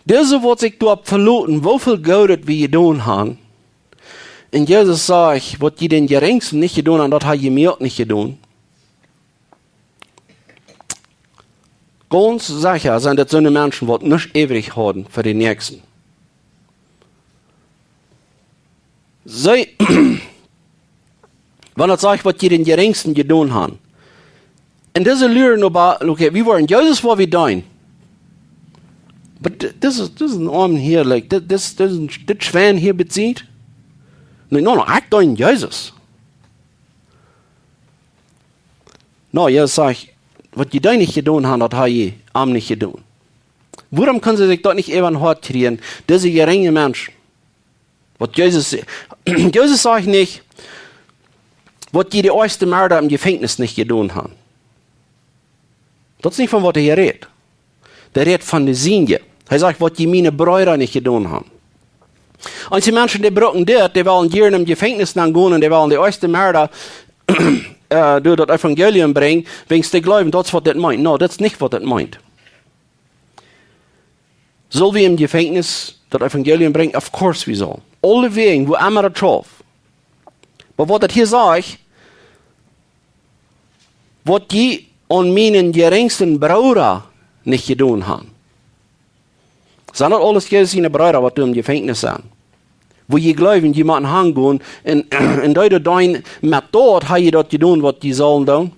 Dise waut sikj doaropp veloten, woo väl Goodet wie jedonen haben, un Jesus sajcht: "Waut jie dän jerinjsten nich jedonen haben, daut hab jie mie uk nich jedonen." Gaunz secha sent daut soone Menschen, waut nuscht äwrich haben fa dän Näakjsten. See, wan daut sajcht: "Waut jie dän jerinjsten jedonen haben." Un dise lieren oba, okay, wie woaren Jesus woa wie deenen. But th-, this is, this is an arm here, like, th-, this, this, dit Schwien hia bediet. No, no, no, ekj deen Jesus. No, Jesus sajcht: "Waut jie dee nich jedonen haben, daut hab jie am nich jedonen." Wuarom kjennen see sikj daut nich äwa daut Hoat kjrieen, dise jerinje Menschen? Waut Jesus, Jesus sajcht nich: "Waut jie de oajste Merda em Jefenkjnis nich jedonen haben." Daut es nich von waut hee rät. Dee rät von de Sienje. Hee sajcht: "Waut jie miene Breeda nich jedonen haben." Eenje Menschen, dee brucken dit, dee wellen jieren em Jefenkjnis nenn gonen un dee wellen de oajste Merda, äh, doa daut Evangelium brinjen, wiels dee jleewen, daut es waut dit meent. No, daut es nich waut dit meent. Sell wie em Jefenkjnis daut Evangelium brinjen? Of course wie sellen. Aulewäajen, wua emma daut schauft. Oba waut daut hia sajcht: "Waut jie aun mienen jerinjsten Brooda nich jedonen haben." Sent daut aules Jesus siene Breeda, waut doa em Jefenkjnis sent? Wua jie jleewen, jie motten hangonen un, un dee doa deenen, met daut hab jie daut jedonen, waut jie sullen doonen?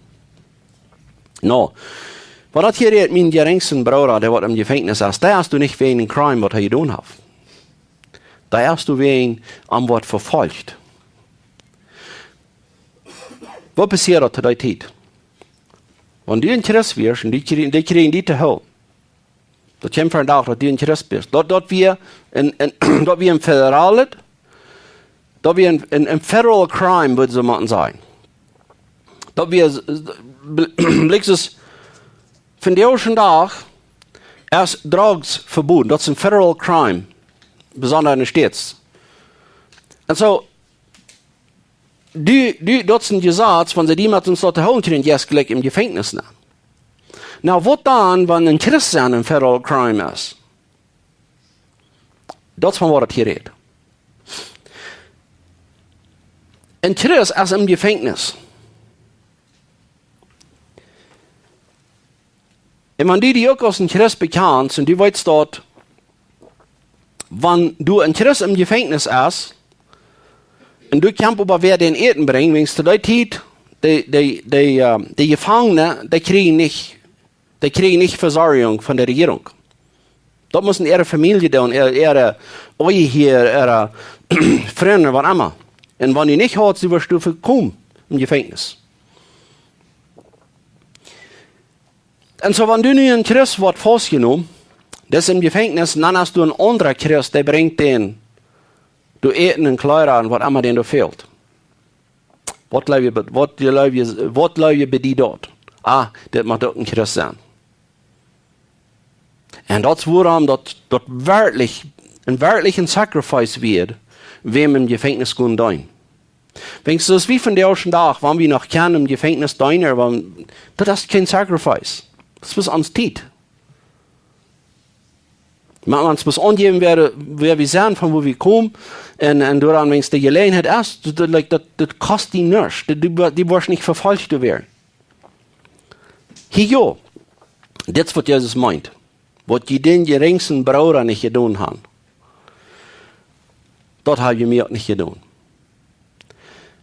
No, wan daut hia rät, mien jerinjsten Brooda, dee waut em Jefenkjnis es, dee es doa nich wäajen een Crime, waut hee jedonen haft. Dee es doa wäajen, am woat vefolcht. Waut passieet daut to dee Tiet? Wan du een Christ wieescht un dee kjrie-, dee kjrieen die to hoolen. Daut kjemt vondoag, daut du een Christ best. Daut, daut wia een, een, daut wia een federalet, daut wia een, een, een federal crime, wudden see motten sajen. Daut wia, bl-, blickst, vondoag dän Dach es Drugs vebooden. Daut es een federal crime, besonda enne States. Un soo, du, du, daut es een Jesaz, wan see die met ons daut hoolen kjrieen, jeist jlikj em Jefenkjnis nenn. Nu, waut dan, wan een Christ sennen een federal crime es? Daut es von waut et hia rät. Een Christ es em Jefenkjnis. Un wan du die uk aus een Christ bekjanst un du weetst daut, wan du een Christ em Jefenkjnis es, un du kjemst oba wäa dän Äten brinjt, wiels to dee Tiet, de, de, de, äh, de Jefangene, dee kjrieen nich, dee kjrieen nich Vesorjunk von de Rejierunk. Daut musten äare Famielje doonen, äare, äare Ehehieer, äare Frind, waut emma. Un wan du nich hast, dan woascht du vekomen em Jefenkjnis. Un soo, wan du nu een Christ woascht faustjenomen, daut es em Jefenkjnis, dan hast du een aundra Christ, dee brinjt dän to äten un Kjleeda un waut emma dän doa fält. Waut jleew jie, waut jleew jie, waut jleew jie bie die daut? Ah, dit mott uk een Christ sennen. Un daut es wuarom daut, daut werkjlich, een werkjlichen Sacrifice wia, wäm em Jefenkjnis kunn deenen. Wiels soo aus wie vondoag dän Dach, wan wie noch kjennen em Jefenkjnis deenen, wan, daut es kjeen Sacrifice. Daut es bloos ons Tiet. Mau wan wie bloos aunjäwen wäa, wäa wie sent, von wua wie komen, un, un doaraun, wan de Jeläajenheit es, daut, daut, like, daut, daut kost die nuscht. Du, du, du woascht nich vefolcht woaren. Hia, jo. Dit es waut Jesus meent. Waut jie dän jerinjsten Brooda nich jedonen haben, daut hab jie mie uk nich jedonen.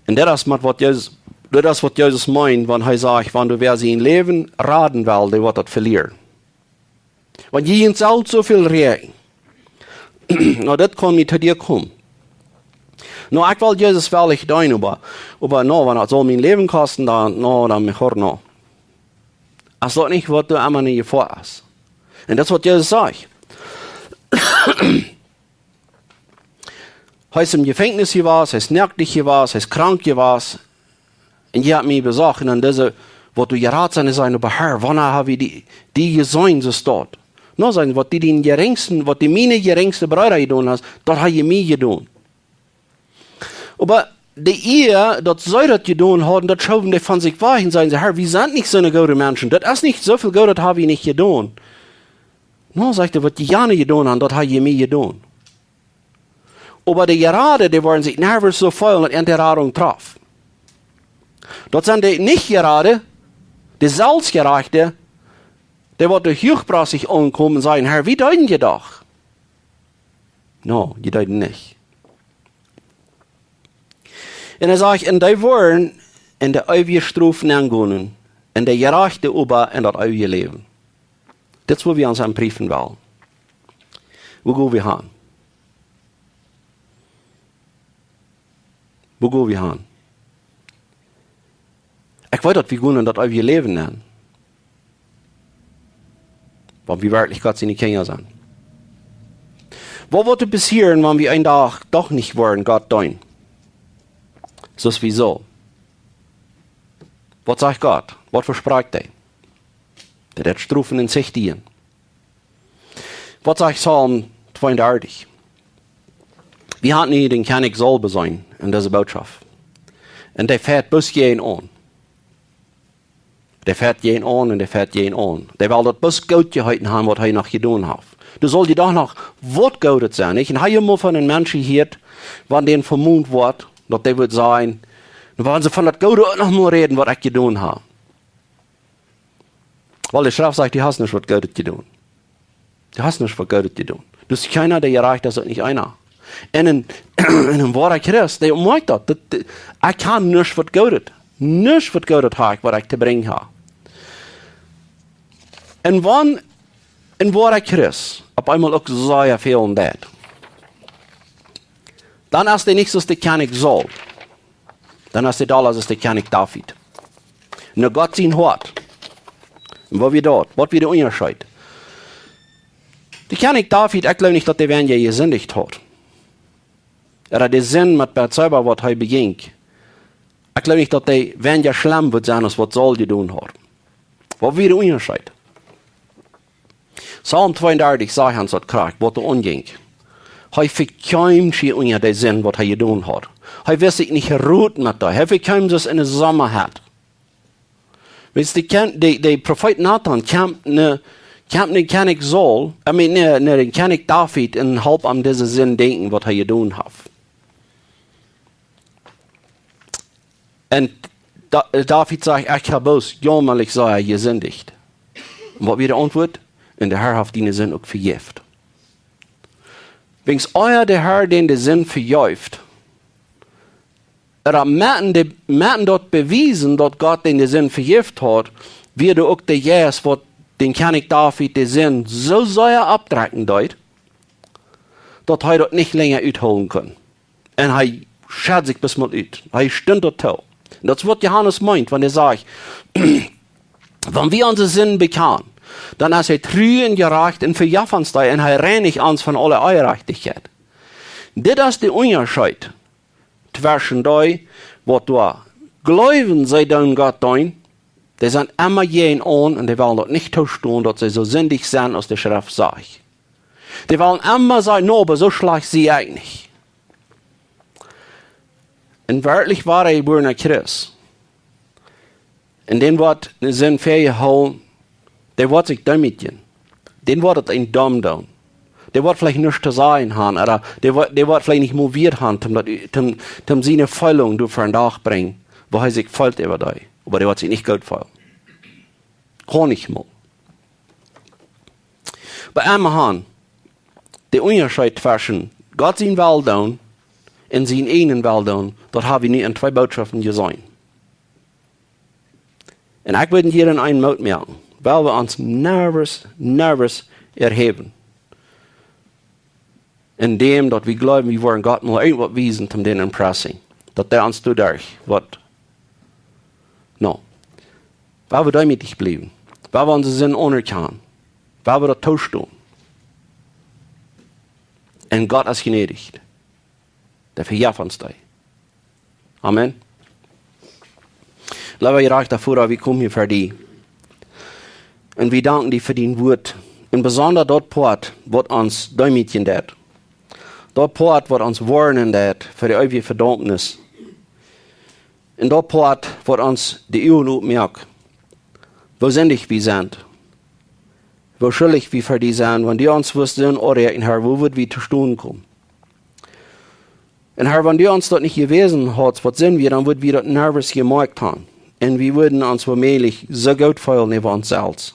Un daut es mau waut Jesus, daut es waut Jesus meent, wan hee sajcht, wan wäa sien Läwen raden well, dee woat daut velieren. Wan jie junt selfst soo väl räakjen, nu, daut kaun nich to die komen. Nu, ekj well Jesus werkjlich deenen, oba, oba nu, wan daut saul mien Läwen kosten, dan, nu, dan mejor nu. Es daut nich waut doa emma enne Jefoa es? Un daut es waut Jesus sajcht. Hee es em Jefenkjnis jewast, hee es noakt jewast, hee es krank jewast. Un jie haben mie besocht, un dan dise, waut doa jerat sent, dee sajen: "Oba Herr, wanea hab wie die, die jeseenen, soo aus daut?" Nu, sajen see, waut du dän jerinjsten, waut du miene jerinjste Brooda jedonen hast, daut hast du mie jedonen. Oba de Ea, daut see daut jedonen hauden, daut schoowen dee von sikj wajch un säden see: "Herr, wie sent nich soone goode Menschen. Daut es nich, soo väl Goodet hab wie nich jedonen." Nu, sajcht hee: "Waut jie jana jedonen haben, daut hast du mie jedonen." Oba de Jerade, dee woaren sikj nervös soo feelen, daut an de Radunk trof. Daut sent de nich Jerade, de Selfstjerajchte, dee waut doa huachbrassich aunkomen un sajen: "Herr, wie deeden je doch." Nu, jie deeden nich. Un hee sajcht: "Un dee woaren en de eewje Strof nengonen, un de Jerajchte oba en daut eewje Läwen." Dit es wua wie ons aun priefen wellen. Wua go wie han? Wua go wie han? Ekj weet, daut wie gonen en daut eewje Läwen nenn, wan wie werkjlich Gott siene Kjinja sent. Waut woat doa passieren, wan wie een Dach doch nich woaren Gott deenen, soo aus wie sullen? Waut sajcht Gott? Waut vesprakjt hee? Daut hee strofen un sichtigen. Waut sajcht Psalm tweeundartich? Wie haben nu dän Kjennich Saul beseenen en dise Bootschoft. Un dee feit bloos jäajen aun. Dee feit jäajen aun un dee feit jäajen aun. Dee well daut bloos goot jeheeten haben, waut hee noch jedonen haft. Doa saul je doch noch waut Goodet sennen, nich? Un hee haud mol von een Mensch jehieet, wan dän vemont woat, daut dee wudd sajen: "Nu, wan see von daut Goode uk noch mol räden, waut ekj jedonen hab." Wiels de Schreft sajcht: "Du hast nuscht waut Goodet jedonen. Du hast nuscht waut Goodet jedonen. Du best kjeena, dee jerajcht es, uk nich eena." Un een, een woara Christ, dee moakjt daut. Daut, daut, ekj hab nuscht waut Goodet. Nuscht waut Goodet hab ekj, waut ekj to brinjen hab. Un wan een woara Christ opp eemol uk soo väl deit, dan es dee nich soo aus de Kjennich Saul. Dan es dee dolla soo aus de Kjennich David. No Gott sien Hoat. Un waut wia daut? Waut wia de Unjascheet? De Kjennich David, ekj jleew nich, daut dee wäajen jesindicht haud. Ooda de Sind met Batseba, waut hee bejinkj, Ekj jleew nich, daut dee weinja schlemm wudd sennen aus waut Saul jedonen haud. Waut wia de Unjascheet? Psalm tweeundartich sajcht ons daut krakjt, waut doa aunjinkj. Hee vekjeem sikj unja de Sind, waut hee jedonen haud. Hee wist sikj nich Rot met dee. Hee vekjeem soo aus en de Sommahitt. Weetst, de, Ken- de, de Profeet Natan kjemt no, kjemt no Kjennich Saul, I mean, no, no dän Kjennich David un halpt am dise Sind denkjen, waut hee jedonen haft. Un Da-, David sajcht: "Ekj hab bloos jämalich sea jesindicht." Un waut wia de Auntwuat? "Un de Herr haft diene Sind uk vejäft." Wiels ea de Herr dän de Sind vejeft, ooda met dän, de, met daut bewiesen, daut Gott dän de Sind vejäft haud, wia doa uk de Jeist, waut dän Kjennich David de Sind soo sea oppdrekjen deed, daut hee daut nich lenja uthoolen kunn. Un hee schad sikj bloos mol ut. Hee stunt daut too. Un daut es, waut Johanes meent, wan hee sajcht: "Wan wie onse Sind bekjanen, dan es hee tru un jerajcht un vejeft ons dee un hee reinicht ons von aule Onjerajchtichkjeit." Dit es de Unjascheet tweschen dee, waut doa jleewen, see doonen Gott deenen, dee sent emma jäajenaun un dee wellen daut nich toostonen, daut see soo sindich sent, aus de Schreft sajcht. Dee wellen emma sajen: "No, oba soo schlajcht sie ekj nich." Un werkjlich wia hee jebuaren aus Christ. Un dän woat de Sind vejäft, dee woat sikj deemootjen. Dän woat et een domm doonen. Dee woat veleicht nuscht to sajen haben, ooda dee woat, dee woat veleicht nich mol Wieed haben, om daut, om, om siene Feelunk doa ver dän Dach brinjen, woo hee sikj feelt äwa dee. Oba dee woat sikj nich goot feelen. Kaun nich mol. Bie emma han, de Unjascheet tweschen Gott sien Wellen doonen un sien eejnen Wellen doonen, daut hab wie nu en twee Bootschoften jeseenen. Un ekj wudd jieda eenen Moot moaken, wiels wie ons never, never erhäwen. En däm, daut wie jleewen, wie woaren Gott mol irjentwaut wiesen, om dän to impressen. Daut dee ons doaderch woat. No. Wiels wie deemootich bliewen. Wiels wie onse Sind aunerkjanen. Wiels wie daut toostonen. Un Gott es jnädich. Dee vejeft ons dee. Amen. Leewa jerajchta Voda, wie komen hia ver die. Un wie danken die fa dien Wort. Un besonda daut Poat, waut ons deemootjen deit. Daut Poat, waut ons woarnen deit fa de eewje Vedaumnis. Un daut Poat, waut ons de Uagen opmoakt, woo sindich wie sent, woo schuldich wie ver die sent. Wan du ons wurscht Sind aunräakjnen, Herr, woo wudd wie to stonen komen? Un Herr, wan du ons daut nich jewäsen haudst, waut Sind wia, dan wudd wie daut never jemoakt haben. Un wie wudden ons wommäajlich soo goot feelen äwa ons selfst.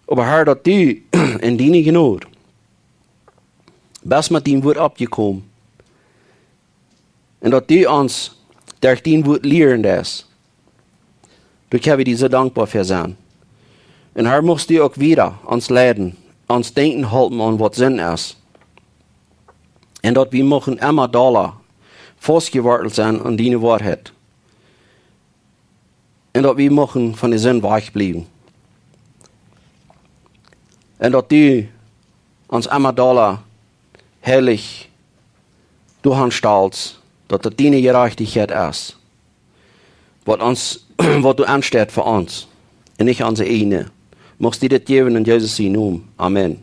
Oba Herr, daut du en diene Jnod best met dien Wort oppjekomen, un daut du ons derch dien Wort lieren deist, doa kjenn wie die soo dankboa fa sennen. Un Herr, muchst du uk wieda ons leiden, ons denkjen halpen aun, waut Sind es. Un daut wie muchten emma dolla faustjewortelt sennen aun diene Woarheit. Un daut wie muchten von de Sind wajchbliewen. Un daut du ons emma dolla heilich doaraun stalst, daut daut diene Jerajchtichkjeit es, waut ons, waut du aunstellst fa ons, un nich onse eejne. Muchst du dit jäwen en Jesus sien Nomen. Amen.